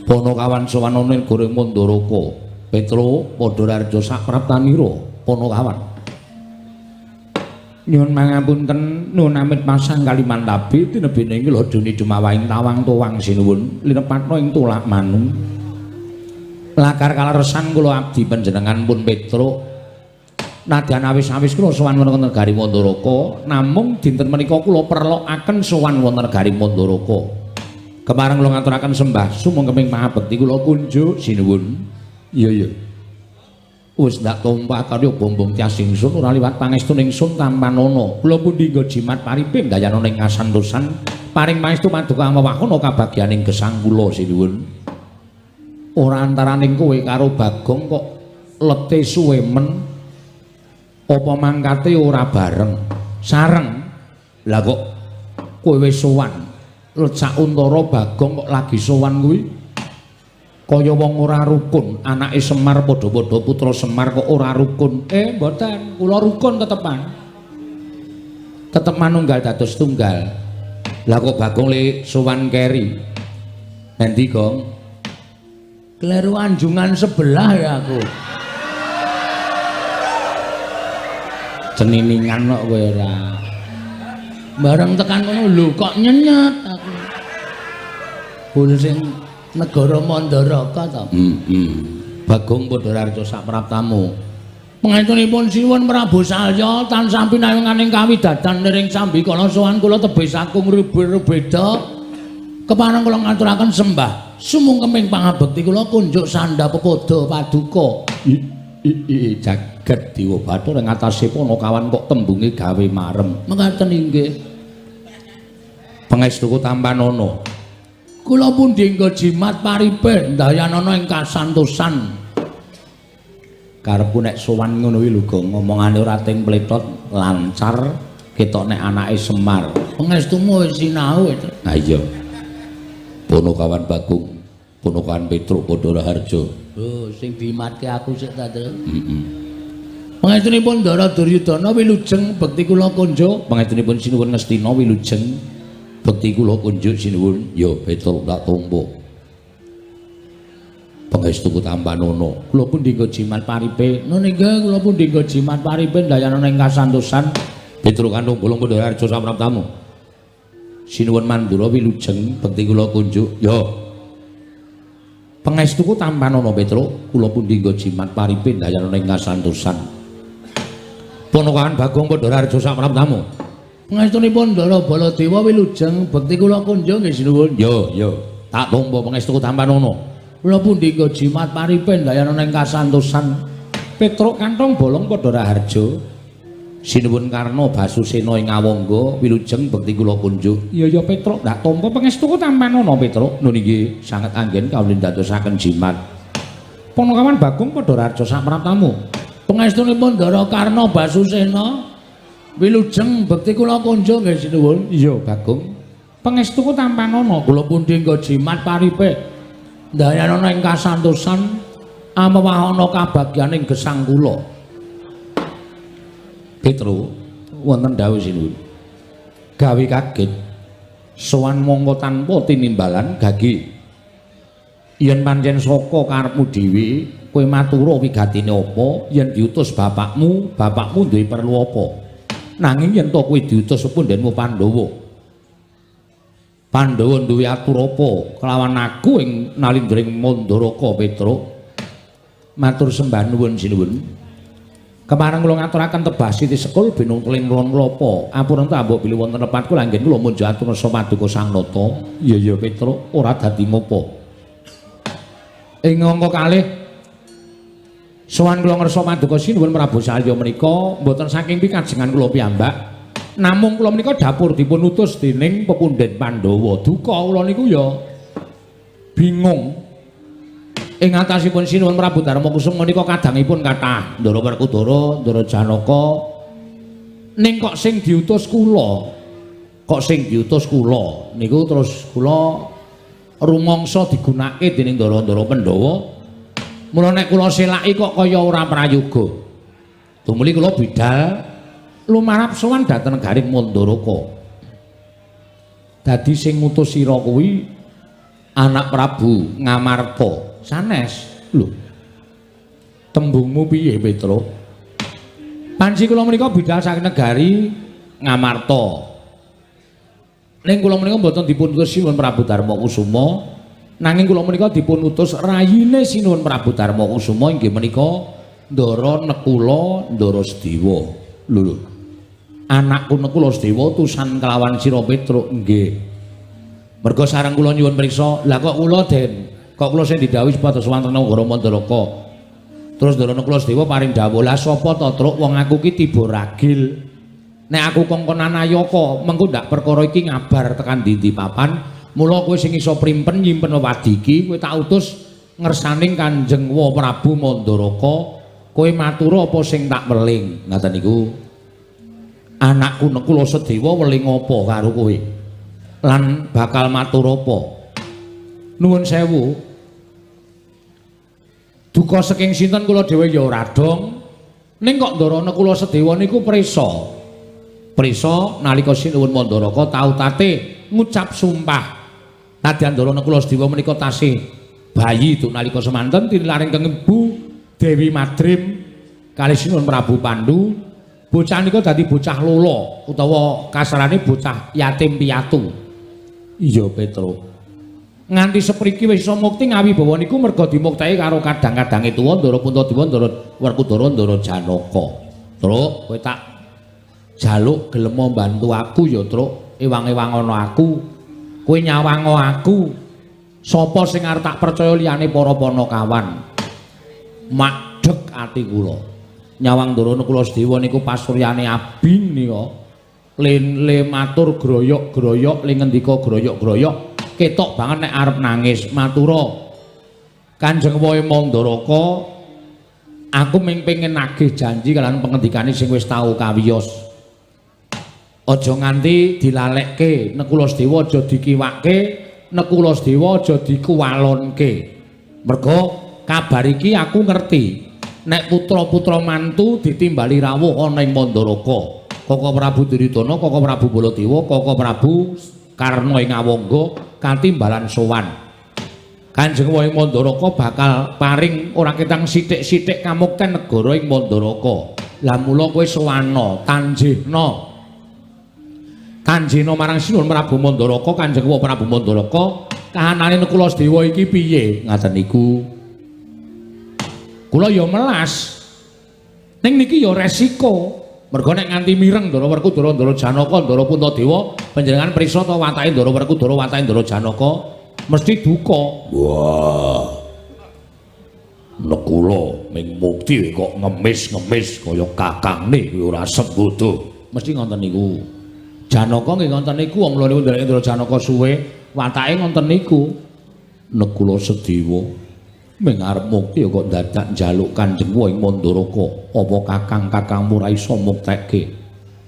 Panakawan sowan ning negara Mandaraka. Petruk padha raharja sapraptanira Panakawan. Nyuwun mangapunten nuwun amit pasang Kalimantabi tinebene ing lodone dumawahing tawang tuwang sinuwun linepatna ing tulak manu. Lakar kaleresan kula abdi panjenengan pun Petruk. Nadyan awis-awis kula sowan wonten negari Mandaraka, namung dinten menika kula perlokaken sowan wonten negari Mandaraka. Kepareng kula ngaturaken sembah sumangkeming pangabekti kula kunjuk sinuwun. Iya iya. Wis ndak tumpah karya bombong tias ingsun ora liwat pangestu ningsun tampanana. Kula pundi nggo jimat pariping dayana ning kasantosan paring pangestu paduka amewahana kabagyaning gesang kula sinuwun. Ora antaraning kowe karo Bagong kok lete suwe men. Apa mangkate ora bareng sareng. Lah kok kowe wis sowan let sauntara Bagong kok lagi sowan kuwi kaya wong ora rukun. Anake Semar padha-padha putra Semar kok ora rukun. Mboten, kula rukun tetepan, tetep manunggal dados tunggal. Lah kok Bagong le sowan keri endi Gong? Kleru anjungan sebelah ya aku. Ceniningan kok kowe ora. Bareng tekan kono lho kok nyenyet aku. Bul sing negara Mandaraka to. Bagong padha raharja sapraptamu. Pangestunipun sinuwun Prabu Salya tansah pinayunganing kawidadan niring sambikala sowan kula tebih saking rubeda. Kepareng kula ngaturaken sembah sumungkeming pangabekti kula kunjuk sandha pepoda paduka. Jagat Dewa Bathara ing atase Panakawan kok tembunge gawe marem. Mekaten inggih. Pangestuku tampanana. Kula pundi nggo jimat paripe ndayanana ing kasantosan. Karepku nek sowan ngono kuwi lho Gong, ngomongane ora ting pletot, lancar, ketok nek anake Semar. Pangestumu wis sinau itu. Ha iya. Panakawan Bagong, Panakawan Petruk padha raharja. Oh, sing dimatke aku sik ta, Tru. Heeh. Pangestunipun Ndara Duryudana wilujeng bekti kula kunjuk. Pangestunipun sinuwun Ngastina wilujeng bekti kula kunjuk sinuwun. Ya Petruk tak tampa. Pangestuku tampanana. Kula pundi nggo jimat paripe. Nun inggih kula pundi nggo jimat paripe ndayana ing kasantosan. Petruk kantung bolong padha raharja samraptamu. Sinuwun Mandura wilujeng bekti kula kunjuk. Ya Pangestuku tampanana Petruk, kula pundi nggo jimat paripe ndayana ing kasantosan. Panakawan Bagong padha raharja samraptamu. Pangestunipun Ndara Baladewa wilujeng bekti kula kunjuk nggih sinuwun. Yo yo, tak tampa pangestuku tampanana. Kula pundi nggo jimat paripe ndayana ing kasantosan. Petruk kantong bolong padha raharja. Sinuwun Karna Basusena ing Awangga wilujeng bekti kula kunjuk. Iya ya Petruk, ndak tampa pangestuku tampanana Petruk. Nun inggih sanget anggen kawula ndadosaken jimat. Panakawan Bagong padha raharja samraptamu. Pangestunipun Ndara Karna Basusena wilujeng bekti kula kunjuk nggih sinuwun. Iya Bagong, pangestuku tampanana. Kula pundi nggo jimat paripe ndayanana ing kasantosan amewahana kabagyaning gesang kula. Petruk wonten dawuh sinuwun. Gawe kaget sowan mongko tanpa tinimbalan gagi. Yen pancen saka karepmu dhewe kowe matura wigatine apa, yen diutus bapakmu, bapakmu duwe perlu apa. Nanging yen to kowe diutus pundhenmu Pandhawa. Pandhawa duwe atur apa kelawan aku ing nalindring Mandaraka Petruk. Matur sembah nuwun sinuwun. Kepareng kula ngaturaken tebah siti sekul binung teling lon klapa. Ampun ta mbok bilih wonten lepat kula anggen kula munjuk atur nasa paduka Sang Nata. Iya iya Petruk, ora dadi ngopo. Ing angka kalih sowan kula ngersa paduka sinuwun Prabu Salya menika mboten saking pikajengan kula piyambak. Namung kula menika dapur dipun utus dening pepundhen Pandhawa. Duka kula niku ya bingung. Ing atasipun sinuwun Prabu Darma Kusuma menika kadangipun kathah Ndara Werkudara, Ndara Janaka. Ning kok sing diutus kula, kok sing diutus kula niku terus kula rumangsa digunakake dening ndara-ndara Pandhawa. Mula nek kula selaki kok kaya ora prayoga. Tumuli kula bidal lumarap sowan dhateng negari Mandaraka. Dadi sing ngutus sira kuwi anak Prabu Ngamarta. Sanes. Lho. Tembungmu piye, Petruk? Panci kula menika bidal saking negari Ngamarta. Ning kula menika mboten dipun utus Sinuwun Prabu Darmakusuma, nanging kula menika dipun utus rayine Sinuwun Prabu Darmakusuma inggih menika Ndara Nekula Ndara Sedewa. Lho lho. Anakku Nekula Sedewa utusan kelawan sira Petruk nggih. Merga sareng kula nyuwun priksa, lah kok kula Den, kok kula sing didhawuhi supados wonten negara Mandaraka. Terus Ndara Nekula Sedewa paring dawuh, lah sapa to Truk wong aku ki tiba ragil. Nek aku kongkonan Ayaka, mengko ndak perkara iki ngabar tekan ndi-ndi papan, mula kowe sing iso primpen nyimpen wewadi iki, kowe tak utus ngersaning Kanjeng Wa Prabu Mandaraka, kowe matur apa sing tak weling. Ngaten niku. Anakku Nekula Sedewa weling apa karo kowe? Lan bakal matur apa? Nuwun sewu. Duka saking sinten kula dhewe ya ora dong. Ning kok Ndara Nekula Sedewa niku prisa. Prisa nalika Sinuwun Mandaraka tau tate ngucap sumpah. Nadyan Ndara Nekula Sedewa menika tasih bayi duk nalika semanten tinilaring keng Ibu Dewi Madrim kalih Sinuwun Prabu Pandu, bocah nika dadi bocah lolo utawa kasarane bocah yatim piatu. Iya Petruk. Nganti sepriki wis iso mukti ngawibawa niku merga dimukteki karo kadang-kadange tuwa Ndara Puntadewa, Ndara Werkudara, Ndara Janaka. Truk, kowe tak jaluk gelem mbantu aku ya Truk, ewang-ewang ana aku, kowe nyawango aku. Sapa sing arep tak percaya liyane para panakawan? Madhek ati kula. Nyawang Ndara Nekula Sedewa niku pasuryane abing nika. Le matur groyok-groyok, le ngendika groyok-groyok, ketok banget nek arep nangis. Matura Kanjeng Wae Mandaraka, aku ming pengin nagih janji kalian pengendikane sing wis tau kawiyos. Aja nganti dilalekke Nekula Sedewa, aja dikiwake Nekula Sedewa, aja dikuwalonke. Merga kabar iki aku ngerti nek putra-putra mantu ditimbali rawuh ana ing Mandaraka. Koko Prabu Duryudana, Koko Prabu Baladewa, Koko Prabu Karna ing Awangga katimbalan sowan. Kanjeng Wae Mandaraka bakal paring ora ketang sithik-sithik kamukten negara ing Mandaraka. Lah mula kowe sowana, tanjihna. Tanjihna marang Sinuwun Prabu Mandaraka, Kanjeng Wa Prabu Mandaraka, kahanane Nekula Sedewa iki piye? Ngaten niku. Kula ya melas. Ning niki ya resiko. Merga nek nganti mireng Ndara Werkudara, Ndara Janaka, Ndara Puntadewa, panjenengan prisa ta watake Ndara Werkudara, watake Ndara Janaka mesti duka. Wah. Nekula ming mukti kok ngemis-ngemis kaya kakangne kuwi ora sembodo. Mesti ngoten niku. Janaka nggih ngoten niku, wong kula niku nderek Ndara Janaka suwe, watake ngoten niku. Nekula Sedewa ming arep mukti kok dadak njaluk Kanjeng Wa ing Mandaraka, apa kakang-kakangmu ora iso muktekke?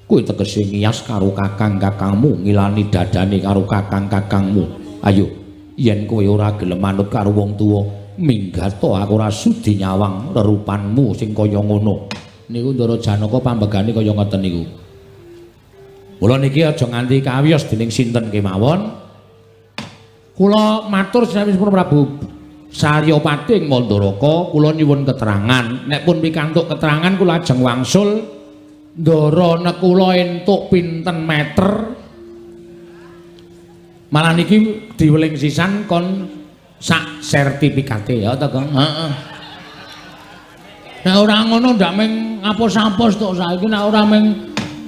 Kuwi tegese ngiyas karo kakang-kakangmu, ngilani dadane karo kakang-kakangmu. Ayo, yen kowe ora gelem manut karo wong tuwa, minggat to aku ora sudi nyawang rerupanmu sing kaya ngono. Niku Ndara Janaka pambegane kaya ngoten niku. Mula niki aja nganti kawiyos dening sinten kemawon. Kula matur sampun Prabu Saryapati ing Mandaraka, kula nyuwun keterangan. Nek pun pikantuk keterangan kula ajeng wangsul Ndara Nekula entuk pinten meter. Malah niki diweling sisan kon sak sertifikate ya ta, Kang? Heeh. Nek ora ngono ndak ming apos-apos tok saiki, nek ora ming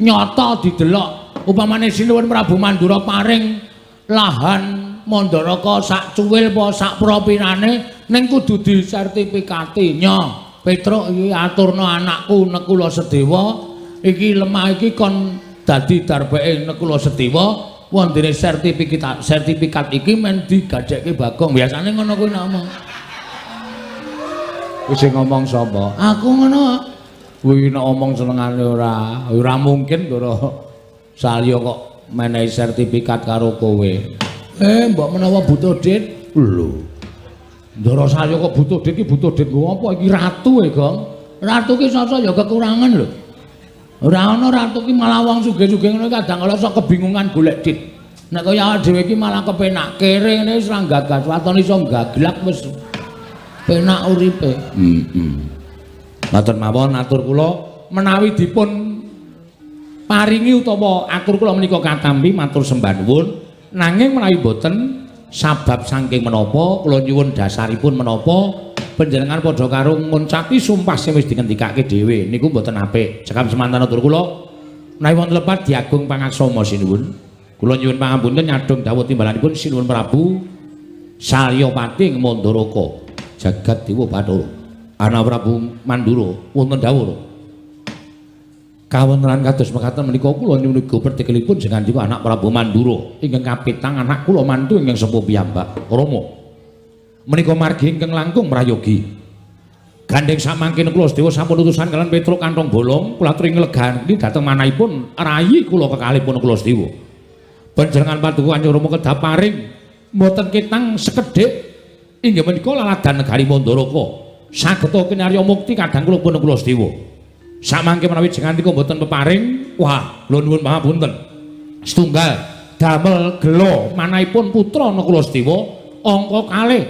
nyata didelok. Upamane Sinuwun Prabu Mandura paring lahan Mandaraka sak cuwil apa sak propinane, ning kudu disertifikati. Nyo, Petruk iki aturna anakku Nekula Sedewa, iki lemah iki kon dadi darbeke Nekula Sedewa, wondene sertifikat iki men digadekke Bagong. Biasane ngono kuwi nek omong. Wis ngomong sapa? Aku ngono. Kuwi nek omong senengane ora, ora mungkin Ndara Salya kok menehi sertifikat karo kowe. Mbok menawa butuh dit. Lho. Ndara saya kok butuh duit iki butuh duit nggo apa iki ratu e, Gong. Ratu ki sasa ya kekurangan lho. Ora ana ratu ki malah wong sugih-sugih ngono kadang kala sok kebingungan golek duit. Nek kaya awake dhewe iki malah kepenak kere ngene wis ra gagas waton iso gaglak wis penak uripe. Heeh. Ngoten mawon atur kula menawi dipun paringi utawa atur kula menika katampi matur sembah nuwun nanging menawi boten sabab saking menapa kula nyuwun dasaripun menapa panjenengan padha karo nguncati sumpah sing wis dingendikake dhewe niku mboten apik. Cekap semanten atur kula menawi wonten lepat diagung pangaksama sinuwun. Kula nyuwun pangapunten nyadhong dawuh timbalanipun Sinuwun Prabu Salyapati ing Mandaraka jagat Dewa Bathara. Ana Prabu Mandura wonten dawuh. Kawontenan kados mekaten menika kula nyuwun uga pertikelipun jenengan anak Prabu Mandura ingkang kapitang anak kula mantu ingkang sepuh piyambak Rama. Menika margi ingkang langkung prayogi. Gandheng samangkin kula sedaya sampun utusan kalian Petruk kantong bolong kula aturi nglegani dhateng manahipun rayi kula kekalihipun kula sedaya. Panjenengan paduka Kanjeng Rama kedah paring mboten ketang sekedhik inggih menika laladan negari Mandaraka. Sageta kinarya mukti kadang kula pun kula sedaya. Samangke menawi jenengan niku mboten peparing, wah, kula nuwun pangapunten. Setunggal damel gela manahipun putra Nakula Sedewa angka kalih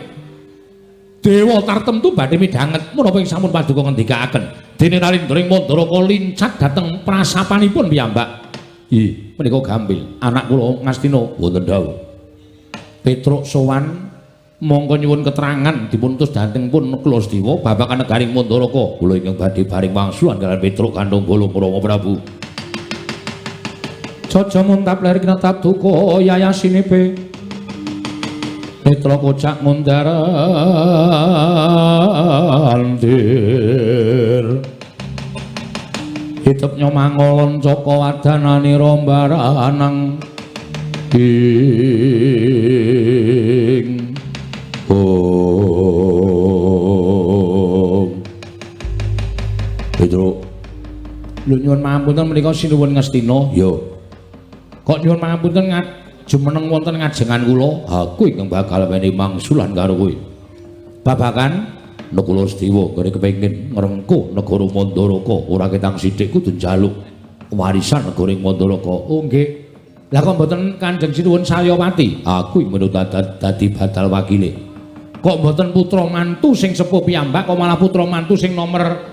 dewa tartemtu badhe midhanget menapa ing sampun paduka ngendikaaken. Dene Nalindra ing Mandaraka lincat dhateng prasapanipun piyambak. Ih, menika gampil. Anak kula Ngastina wonten dawuh. Petruk sowan mongko nyuwun keterangan dipun utus dhateng pun Nakula Sedewa babagan negari Mandaraka. Kula ingkang badhe baring wangsulan kaliyan Petruk kantong bolong Rama Prabu. Caca muntap ler kinetap duka yayasinipe. Netra kocak mundar andir. Hitep nyomangolon caka wadanani rombaranang ing om. Petruk lho nyuwun pangapunten menika sinuwun Ngastina. Ya. Kok nyuwun pangapunten jumeneng wonten ngajengan kula? Aku ingkang bakal weni mangsulan karo kowe. Babagan Nakula Sedewa nggone kepengin ngrengkuh negara Mandaraka, ora ketang sithik kudu njaluk warisan negara ing Mandaraka. Oh nggih. Lah kok mboten Kanjeng Sinuwun Salyapati? Aku ing menut dadi badal wakile. Kok mboten putra mantu sing sepuh piyambak kok malah putra mantu sing nomor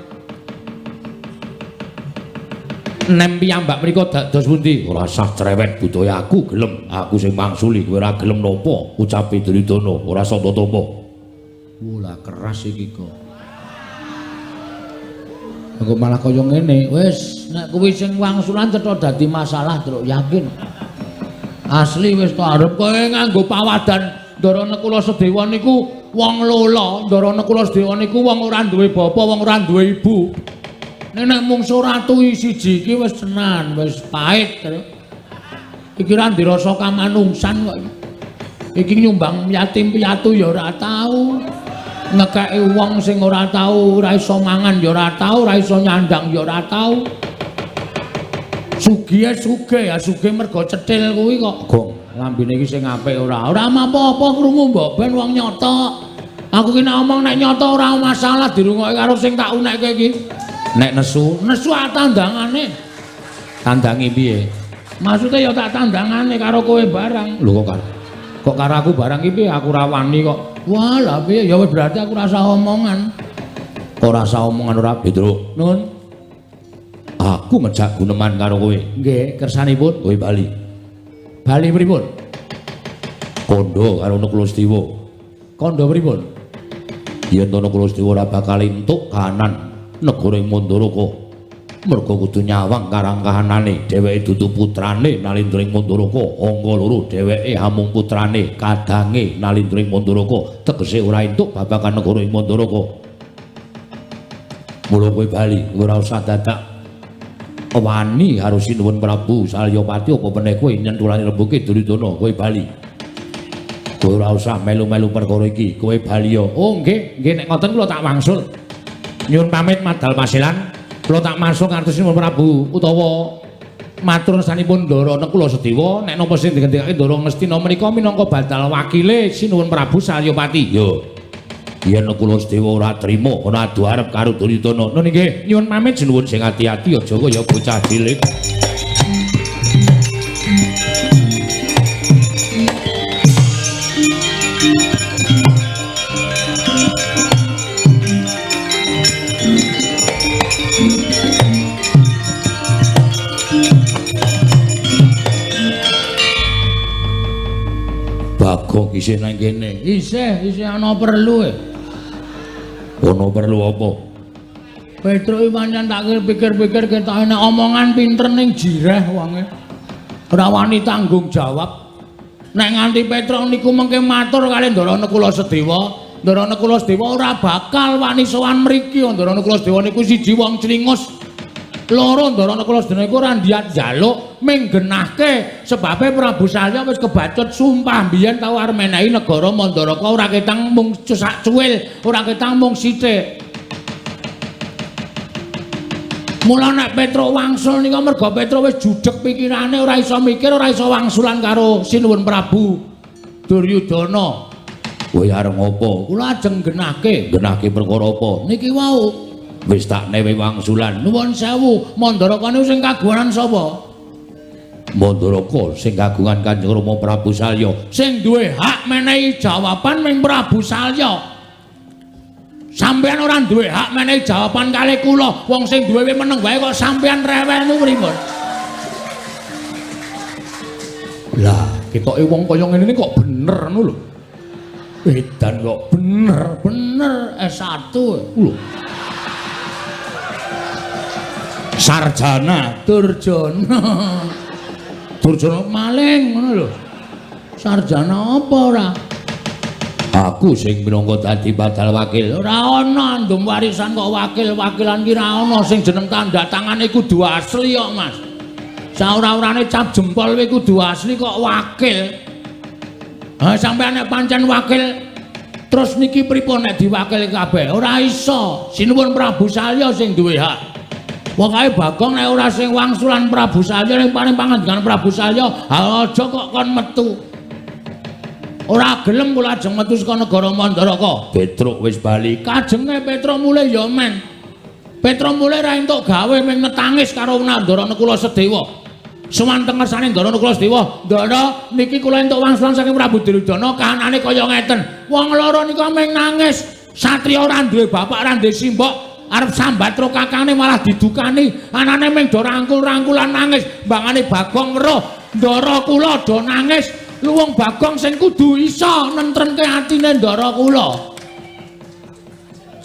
6 piyambak mriku dados pundi? Ora sah cerewet budaya aku gelem, aku sing mangsuli kowe ora gelem napa ucape Duryudana ora santa tampa. Wah, keras iki kok. Aku malah kaya ngene. Wis, nek kuwi sing wangsulan cetha dadi masalah, Truk, yakin. Asli wis to arep kowe nganggo pawadan Ndara Nakula Sedewa niku wong lola, Ndara Nakula Sedewa niku wong ora duwe bapa, wong ora duwe ibu. Nek mungsu ratu siji iki wis tenan, wis pahit. Iki ra dirasa kamanungsan kok. Iki nyumbang yatim piatu ya ora tau. Ngekeki wong sing ora tau, ora iso mangan ya ora tau, ora iso nyandang ya ora tau. Sugihe sugih ya sugih mergo cethil kuwi kok. Gong, lambene iki sing apik ora. Ora apa-apa krungu mbok ben wong nyata. Aku ki nek omong nek nyata ora masalah dirungokke karo sing tak unekke iki. Nek nesu, nesu tandangane. Tandangi piye? Maksude ya tak tandangane karo kowe barang. Lho kok karo kok karo aku barang iki piye? Aku ora wani kok. Wah, lah piye? Ya wis berarti aku rasa omongan. Ora rasa omongan ora, Petruk. Nun. Aku ngejak guneman karo kowe. Nggih, kersanipun kowe bali. Bali pripun? Kandha karo Nakula Sedewa. Kandha pripun? Yen to Nakula Sedewa ora bakal entuk kahanan negara ing Mandaraka. Merga kudu nyawang karang kahanane, dheweke dudu putrane Nalindra ing Mandaraka. Angka loro dheweke amung putrane kadange Nalindra ing Mandaraka, tegese ora entuk babagan negara ing Mandaraka. Mula kowe bali, ora usah dadak wani karo Sinuwun Prabu Salyapati apa meneh kowe nyentulane rembuke Duryudana, kowe bali. Kowe ora usah melu-melu perkara iki, kowe bali ya. Oh nggih, nggih nek ngoten kula tak wangsul. Nyuwun pamit madal pasilan. Kula tak masuk ngantos Sinuwun Prabu utawa Matur sanipun Ndara Nekula Sedewa, nek napa sing digendikake Ndara Ngastina menika minangka badal wakile Sinuwun Prabu Salyapati. Yo. Yen Nekula Sedewa ora trima ana adu arep karo Duryudana. Nun nggih, nyuwun pamit sinuwun sing ati-ati aja kaya bocah cilik. Bagong isih nang kene. Isih ana perlu e. Ana perlu apa? Petruk iki pancen tak pikir-pikir ketoke nek omongan pinter ning jireh wonge. Ora wani tanggung jawab. Nek nganti Petruk niku mengke matur kali Ndara Nekula Sedewa, Ndara Nekula Sedewa ora bakal wani sowan mriki. Ndara Nekula Sedewa niku siji wong clingus. Loro Ndara Nekula Sedewa niku ora ndiyat njaluk ming genahke sebabe Prabu Salya wis kebacut sumpah biyen tau arep menehi negara Mandaraka ora ketang mung sak cuwil, ora ketang mung sithik. Mula nek Petruk wangsul nika merga Petruk wis judeg pikirane ora iso mikir, ora iso wangsulan karo Sinuwun Prabu Duryudana. Kowe arep ngopo? Kula ajeng genahke. Genahke perkara apa? Niki wau. Wis tak newe wangsulan. Nuwun sewu, Mandaraka niku sing kagungan sapa? Mandaraka sing kagungan Kanjeng Rama Prabu Salya. Sing duwe hak menehi jawaban ming Prabu Salya. Sampeyan ora duwe hak menehi jawaban kalih kula. Wong sing duwe meneng wae kok sampeyan rewel niku pripun? Lah, ketoke wong kaya ngene iki kok bener ngono lho. Edan kok bener, bener S1 lho. Sarjana Durjana. Durjana maling ngono lho. Sarjana apa ora? Aku sing minangka dadi badal wakil. Ora ana andum warisan kok wakil-wakilan ki ora ana sing jeneng tanda tangane kudu asli kok, Mas. Saora-orane cap jempol kuwi kudu asli kok wakil. Ha sampeyan nek pancen wakil terus niki pripun nek diwakili kabeh? Ora iso. Sinuwun Prabu Salya sing duwe hak. Pokoke Bagong nek ora sing wangsulan Prabu Salya ning paring pangandikan Prabu Salya, ha aja kok kon metu. Ora gelem kula ajeng metu saka negara Mandaraka. Petruk wis bali. Kajenge Petruk mulih ya men. Petruk mulih ra entuk gawe ming netangis karo Ndara Nekula Sedewa. Sowan teng ngersane Ndara Nekula Sedewa, "Ndara, niki kula entuk wangsulan saking Prabu Duryudana kahanane kaya ngeten." Wong loro nika ming nangis. Satriya ora duwe bapak, ora duwe simbok. Arep sambat karo kakane malah didukani, anane ming do rangkul-rangkulan nangis, mbangane Bagong weruh, ndara kula do nangis. Luwung Bagong sing kudu iso nentremke atine ndara kula.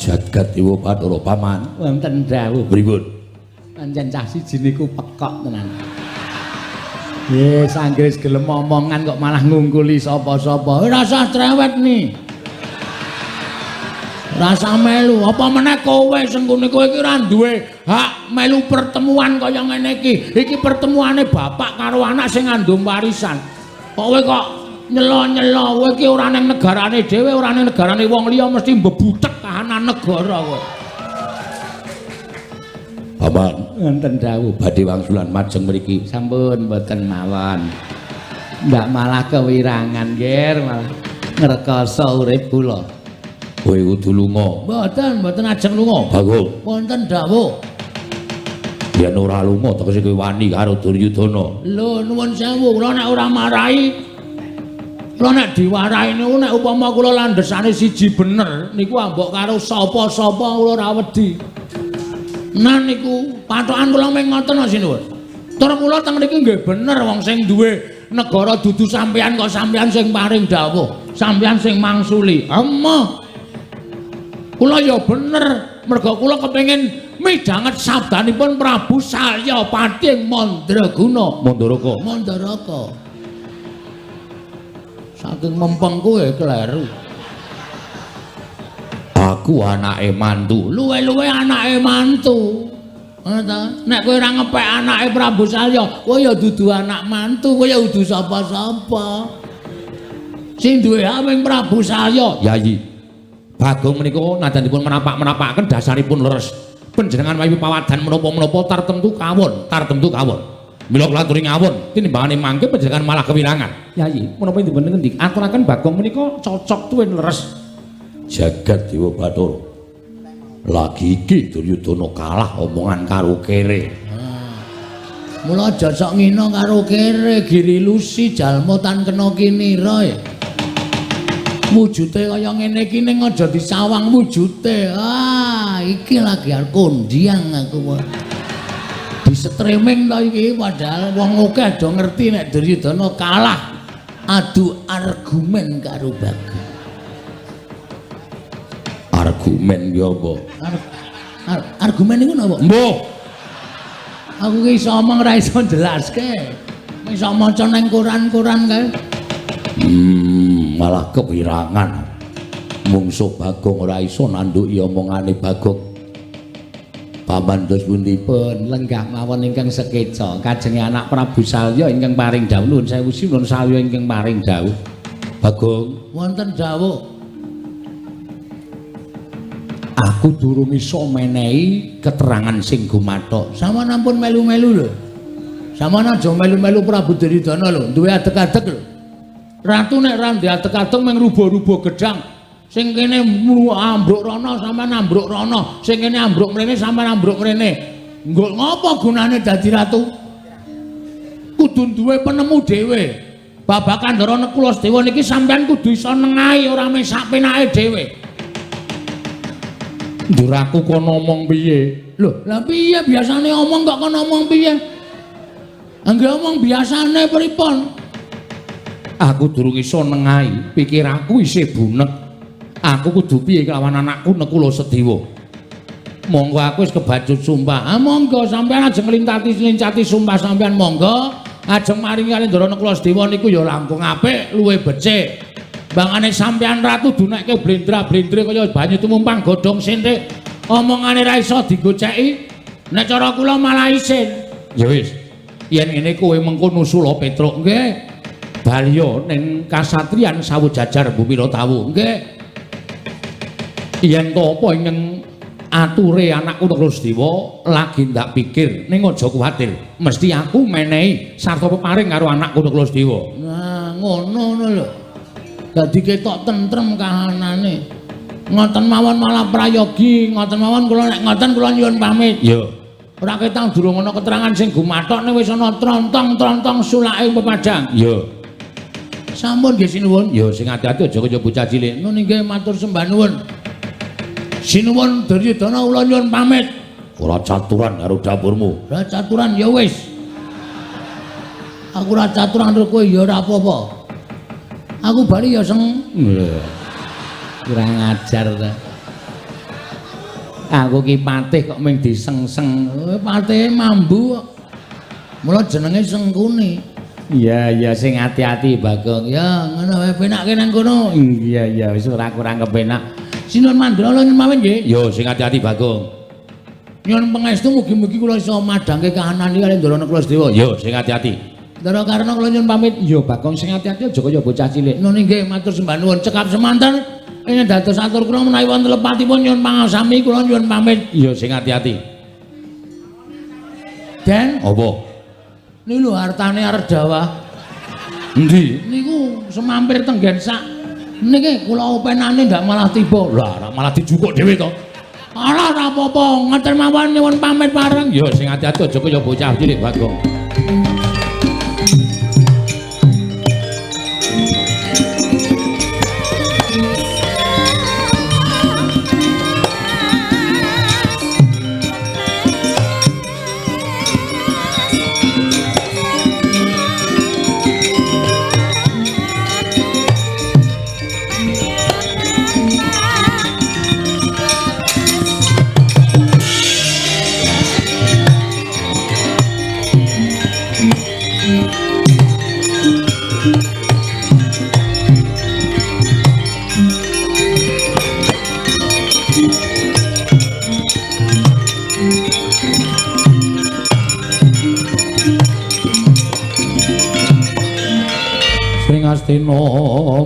Jagat Dewa Bathara Paman. Wonten dawuh. Pripun? Pancen cah siji niku pekok tenan. Yes, anggere gelem omongan kok malah ngungkuli sapa-sapa. Ora usah trewet nih. Rasa melu, apa meneh kowe sengkune kowe iki ora duwe hak melu pertemuan kaya ngene iki. Iki pertemuane bapak karo anak sing ngandung warisan. Kok kowe kok nyelo-nyelo, kowe iki ora ning negarane dhewe, ora ning negarane wong liya mesti mbebutek kahanan negara kowe. Paman, wonten dawuh badhe wangsulan majeng mriki. Sampun mboten mawon. Ndak malah kewirangan, Ger, malah ngrekoso urip kula. Kowe kudu lunga. Mboten, mboten ajeng lunga. Bagong. Wonten dawuh. Yen ora lunga tegese kowe wani karo Duryudana. Lho nuwun sewu, kula nek ora marahi, kula nek diwarahi niku nek upama kula landhesane siji bener niku ambok karo sapa-sapa kula ora wedi. Nah niku patokan kula mung ngoten sinuwun. Tur kula teng mriki nggih bener wong sing duwe negara dudu sampeyan kok sampeyan sing paring dawuh, sampeyan sing mangsuli. Emoh. Kula ya bener, merga kula kepengin midhanget sabdanipun Prabu Salyapati ing Mandraguna. Mandaraka. Mandaraka. Saking mempeng kowe kleru. Aku anake mantu. Luwe-luwe anake mantu. Ngono ta? Nek kowe ora ngepek anake Prabu Salya, kowe ya dudu anak mantu, kowe ya dudu sapa-sapa. Sing duwe hak ming Prabu Salya. Yayi. Bagong menika najan dipun menapak-menapakaken dasaripun leres. Panjenengan wayu pawadan menapa-menapa tartemtu kawon, tartemtu kawon. Mila kula aturi ngawon, tinimbangane mangke panjenengan malah kewirangan. Yayi, menapa dipun ngendik aturaken Bagong menika cocok tuwin leres. Jagat Dewa Bathara. Lagi iki Duryudana kalah omongan karo kere. Mula aja sok ngina karo kere, giri lusi jalma tan kena kinira ya. Wujute kaya ngene iki ning aja disawang wujute. Ah, iki lagi arep kondiang aku. Di streaming to iki padahal wong akeh do ngerti nek Duryudana kalah adu argumen karo Bagong. Argumen ki apa? Argumen niku napa? Mbuh. Aku ki iso omong ora iso jelaske. Iso maca nang koran-koran kae. Malah kewirangan. Mungsuh Bagong ora iso nandhuki omongane Bagong. Paman dos pundi? Pun lenggah mawon ingkang sekeca kajenge anak Prabu Salya ingkang paring dawuh. Nuwun sewu sinuwun Salya ingkang paring dawuh. Bagong, wonten dawuh. Aku durung iso menehi keterangan sing gumathok. Sampeyan ampun melu-melu lho. Sampeyan aja melu-melu Prabu Duryudana lho, duwe adeg-adeg lho. Ratu nek ra ndek adeg-adeg mung rubuh-rubuh gedhang. Sing kene ambruk rono sampeyan ambruk rono, sing kene ambruk mrene sampeyan ambruk mrene. Nggo ngopo gunane dadi ratu? Kudu duwe penemu dhewe. Babagan Ndara Nekula Sedewa niki sampeyan kudu iso nengahi ora mung sak penake dhewe. Ndur aku kono omong piye? Lho, lah piye biasane omong kok kono omong piye? Angge omong biasane pripun? Aku durung iso nengahi, pikir aku isih bunek. Aku kudu piye kelawan anakku Nekula Sedewa. Monggo aku wis kebacut sumpah. Ah monggo sampeyan ajeng nglintati-lincati sumpah sampeyan monggo. Ajeng maringi kali Ndara Nekula Sedewa niku ya langkung apik, luwih becik. Bangane sampeyan ratu dunekke blendra-blendre kaya banyu tumumpang godhong senthik. Omongane ra iso digoceki. Nek cara kula malah isin. Ya wis. Yen ngene kowe mengko nusula Petruk nggih. Balya ning kasatriyan sawu jajar Bumi Tawu nggih. Yen to apa ingkang ature anakku Nekula Sedewa lagi ndak pikir ning aja kuwatir mesti aku menehi sarta peparing karo anakku Nekula Sedewa. Nah ngono ngono lho. Dadi ketok tentrem kahanane. Ngoten mawon malah prayogi, ngoten mawon kula nek ngoten kula nyuwun pamit. Ya. Ora ketang durung ana keterangan sing gumathok nek wis ana trontong-trontong sulake pepadang. Ya. Sampun nggih sinuwun. Ya sing ati-ati aja kaya bocah cilik. Nun inggih matur sembah nuwun. Sinuwun Duryudana kula nyuwun pamit. Ora caturan karo dapurmu. Ora caturan ya wis. Aku ora caturan karo kowe ya ora apa-apa. Aku bali ya seng. Kurang ajar ta. Aku ki patih kok mung disengseng. Patihe mambu kok. Mula jenenge Sengkuni. Iya iya sing ati-ati Bagong. Ya ngono wae penakke nang kono. Iya iya wis ora kurang kepenak. Sinuwun mandra nyuwun mawon nggih. Yo sing ati-ati Bagong. Nyuwun pangestu mugi-mugi kula iso madhangke kahanan iki kali Ndara Nekula Sedewa. Yo sing ati-ati. Ndara Karna kula nyuwun pamit. Yo Bagong sing ati-ati aja kaya bocah cilik. Nun inggih matur sembah nuwun cekap semanten. Ingkang dados atur kula menawi wonten lepatipun nyuwun pangasami kula nyuwun pamit. Yo sing ati-ati. Den, apa? Niku lho hartane Ardawa. Endi? Niku semampir tenggen sak. Niki kula openane ndak malah tiba. Lah, malah dijukuk dhewe to. Alah ora apa-apa, ngoten mawon nyuwun pamit bareng. Yo sing ati-ati aja kaya bocah cilik Bagong. Astina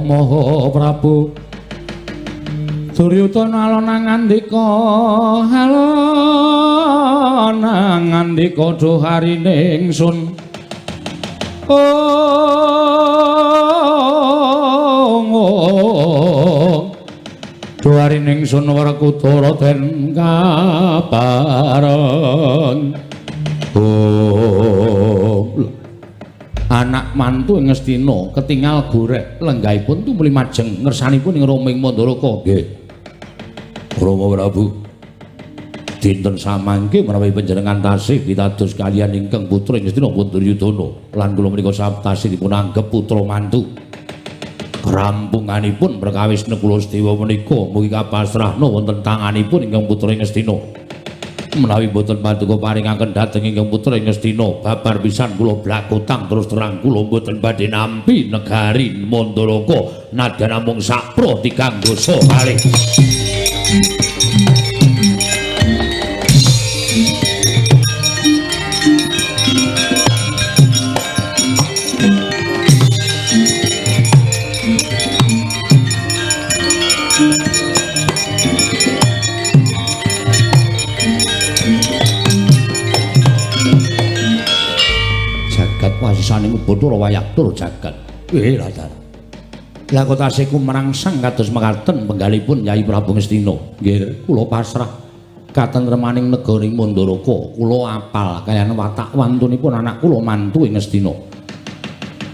Maha Prabu Duryudana alon ngandika alon ngandika duh harine ingsun. Ong Duarining sun Werkudara den kabareng. Oh, anak mantu ing Ngastina ketingal gorek lenggahipun tumuli majeng ngersanipun ing Rama ing Mandaraka. Nggih. Rama Prabu, dinten samangke menawi panjenengan tasih pitados kaliyan ingkang putra ing Ngastina pun Duryudana lan kula menika tasih dipun anggep putra mantu. Rampunganipun perkawis Nekula Sedewa menika mugi kapasrahna wonten tanganipun ingkang putra ing Ngastina. Menawi boten paduka paringaken dhateng ingkang putra ing Ngastina, babar pisan kula blakutang terus terang kula boten badhe nampi negari Mandaraka nadyan namung sakpro tigang dasa kalih. Wasisaning Bathara Wayaktur jagat. Latar. Lah kok tasih kumrangsang kados mekaten penggalipun Yai Prabu Ngastina. Nggih, kula pasrah katentremaning negari Mandaraka. Kula apal kaliyan watak wantunipun anak kula mantu ing Ngastina.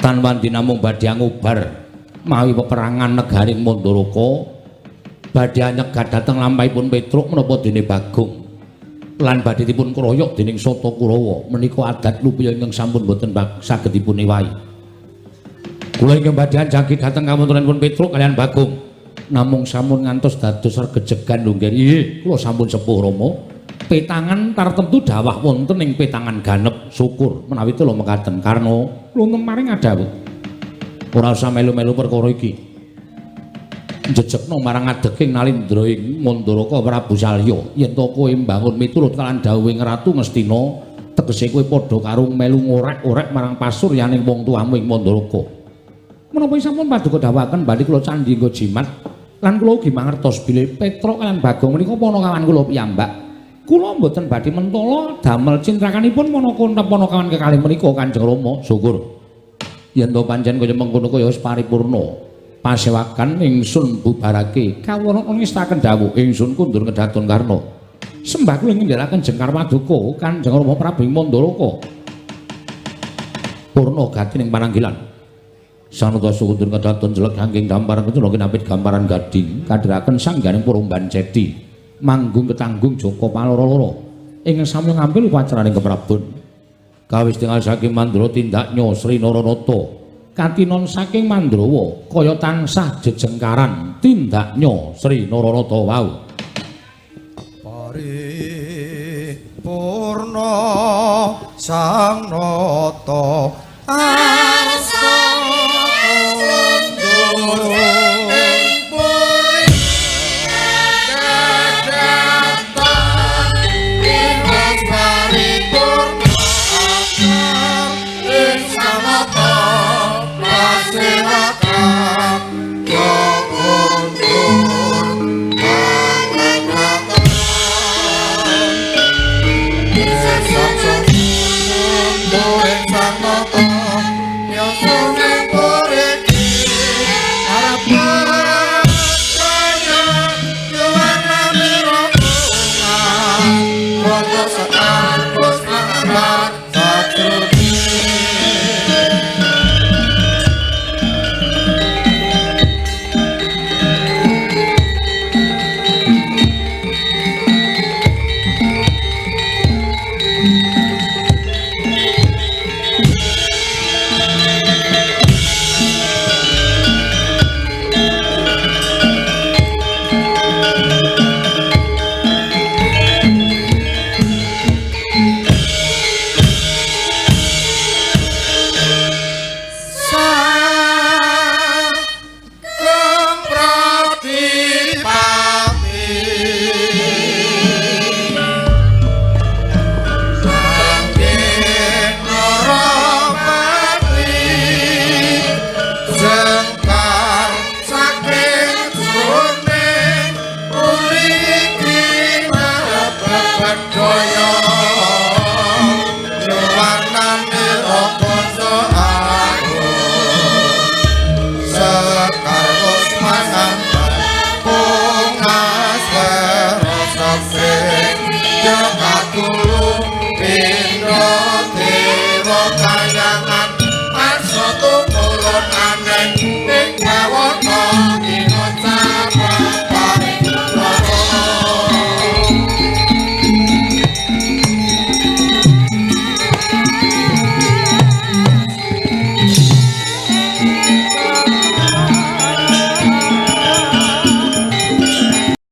Tan wandi namung badhe ngubar mawi peperangan negari Mandaraka, badhe nyegat dhateng lampahipun Petruk menapa dene Bagong. Lan badhe dipun kroyok dening Sata Kurawa menika adat lupiya ingkang sampun boten saged dipun ewahi. Kula ingkang badhe anjagi dhateng kawontenanipun Petruk kaliyan Bagong namung sampun ngantos dados regejegan lho nggih. Nggih, kula sampun sepuh Rama. Petangan tartemtu dawah wonten ing petangan ganep. Syukur menawi kula mekaten karna kula maring adhawuh. Ora usah melu-melu perkara iki. Jejekno marang adeking Nalindra ing Mandaraka Prabu Salya yen to kowe mbangun miturut kaliyan dawuhing Ratu Ngastina tegese kowe padha karo melu ngorek-orek marang pasuryaning wong tuamu ing Mandaraka. Menapa sampun paduka dawuhaken badhe kula candhi nggo jimat lan kula ugi mangertos bilih Petruk kaliyan Bagong menika panakawan kula piyambak. Kula mboten badhe mentala damel cintrakanipun manaka panakawan kekalih menika Kanjeng Rama. Syukur yen to pancen kaya mengkono kaya wis paripurna. Pasewakan ingsun bubarake kawula ngestaken dawuh ingsun kundur kedaton Karna. Sembah kula ngendhelaken jengkar paduka Kanjeng Rama Prabu ing Mandaraka. Purna gati ning pananggilan. Sanata sukundur kedaton jelek saking damparan kencana kinapit gamparan gading kadhiraken sangganing Purumban Ceti manggung ketanggung Joko Paloro-loro ingkang sami ngambil upacaraning keprabon. Kawis tingal saking Mandra tindaknya Sri Naranata katinon saking Mandrawa kaya tansah jejengkaran tindaknya Sri Naranata wau. Paripurna sang nata arsa kundur ing puri kedatan ing paripurna ing sanata pasewatan ya kundur pangratan kundur ing sanata ya sune puriki harapan kaya yuwana mirokunga wonten sekar puspa sajroning. Bedaya.